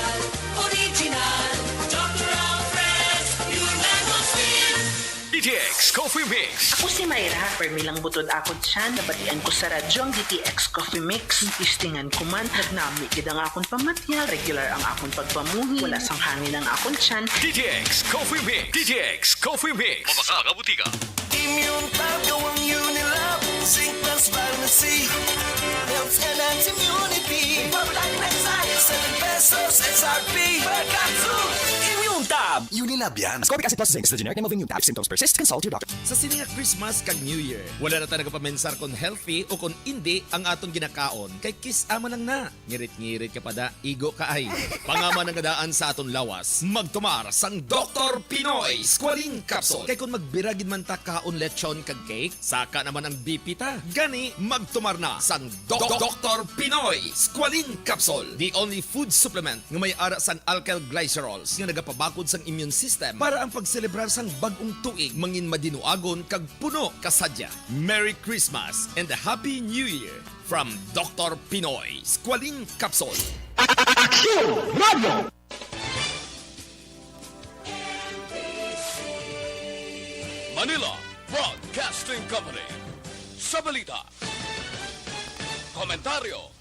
original, Doctor Alfred's Pure Mangosteen. D T X Coffee Mix. Ako si Myra, permi lang butod akon tiyan, nabatian ko sa radyo ang D T X Coffee Mix. Testingan ko man, nagnami gid ang akon pamatyag, regular ang akon pagpamuhi, wala sang hangin ang akon tiyan. D T X Coffee Mix. D T X Coffee Mix. Mabaka nga butika. Immune Tab, gawang Unilab, Zinc Plus Vitamin C. Helps enhance immunity. Impabulag na sa seven pesos S R P per capsule. Immune Tab. Unilab yan. Ascorbic acid plus zinc is the generic name of Immune Tab. If symptoms persist, consult your doctor. Sa sini nga Christmas kag New Year, wala na ta nagapamensar kon healthy o kon indi ang aton ginakaon, kay kis-a man lang na. Ngirit-ngirit ka pa da, igo ka ay. Pangaman nga daan sa aton lawas, magtumar sang Doktor Pinoy Squalene Capsule. Kay kung magbira gid man ta kaon lechon kag cake, saka naman ang B P ta. Gani, magtumar na sang Doc-, Doktor Pinoy Squalene Capsule, the only food supplement nga may ara sang alkyl glycerols nga nagapabakod sang immune system para ang pagselebrar sang bag-ong tuig mangin madinuagon kag puno ka sadya. Merry Christmas and a Happy New Year! From Doktor Pinoy, Squalene Capsule. Aksyon Radio! Manila Broadcasting Company. Sa balita, komentaryo,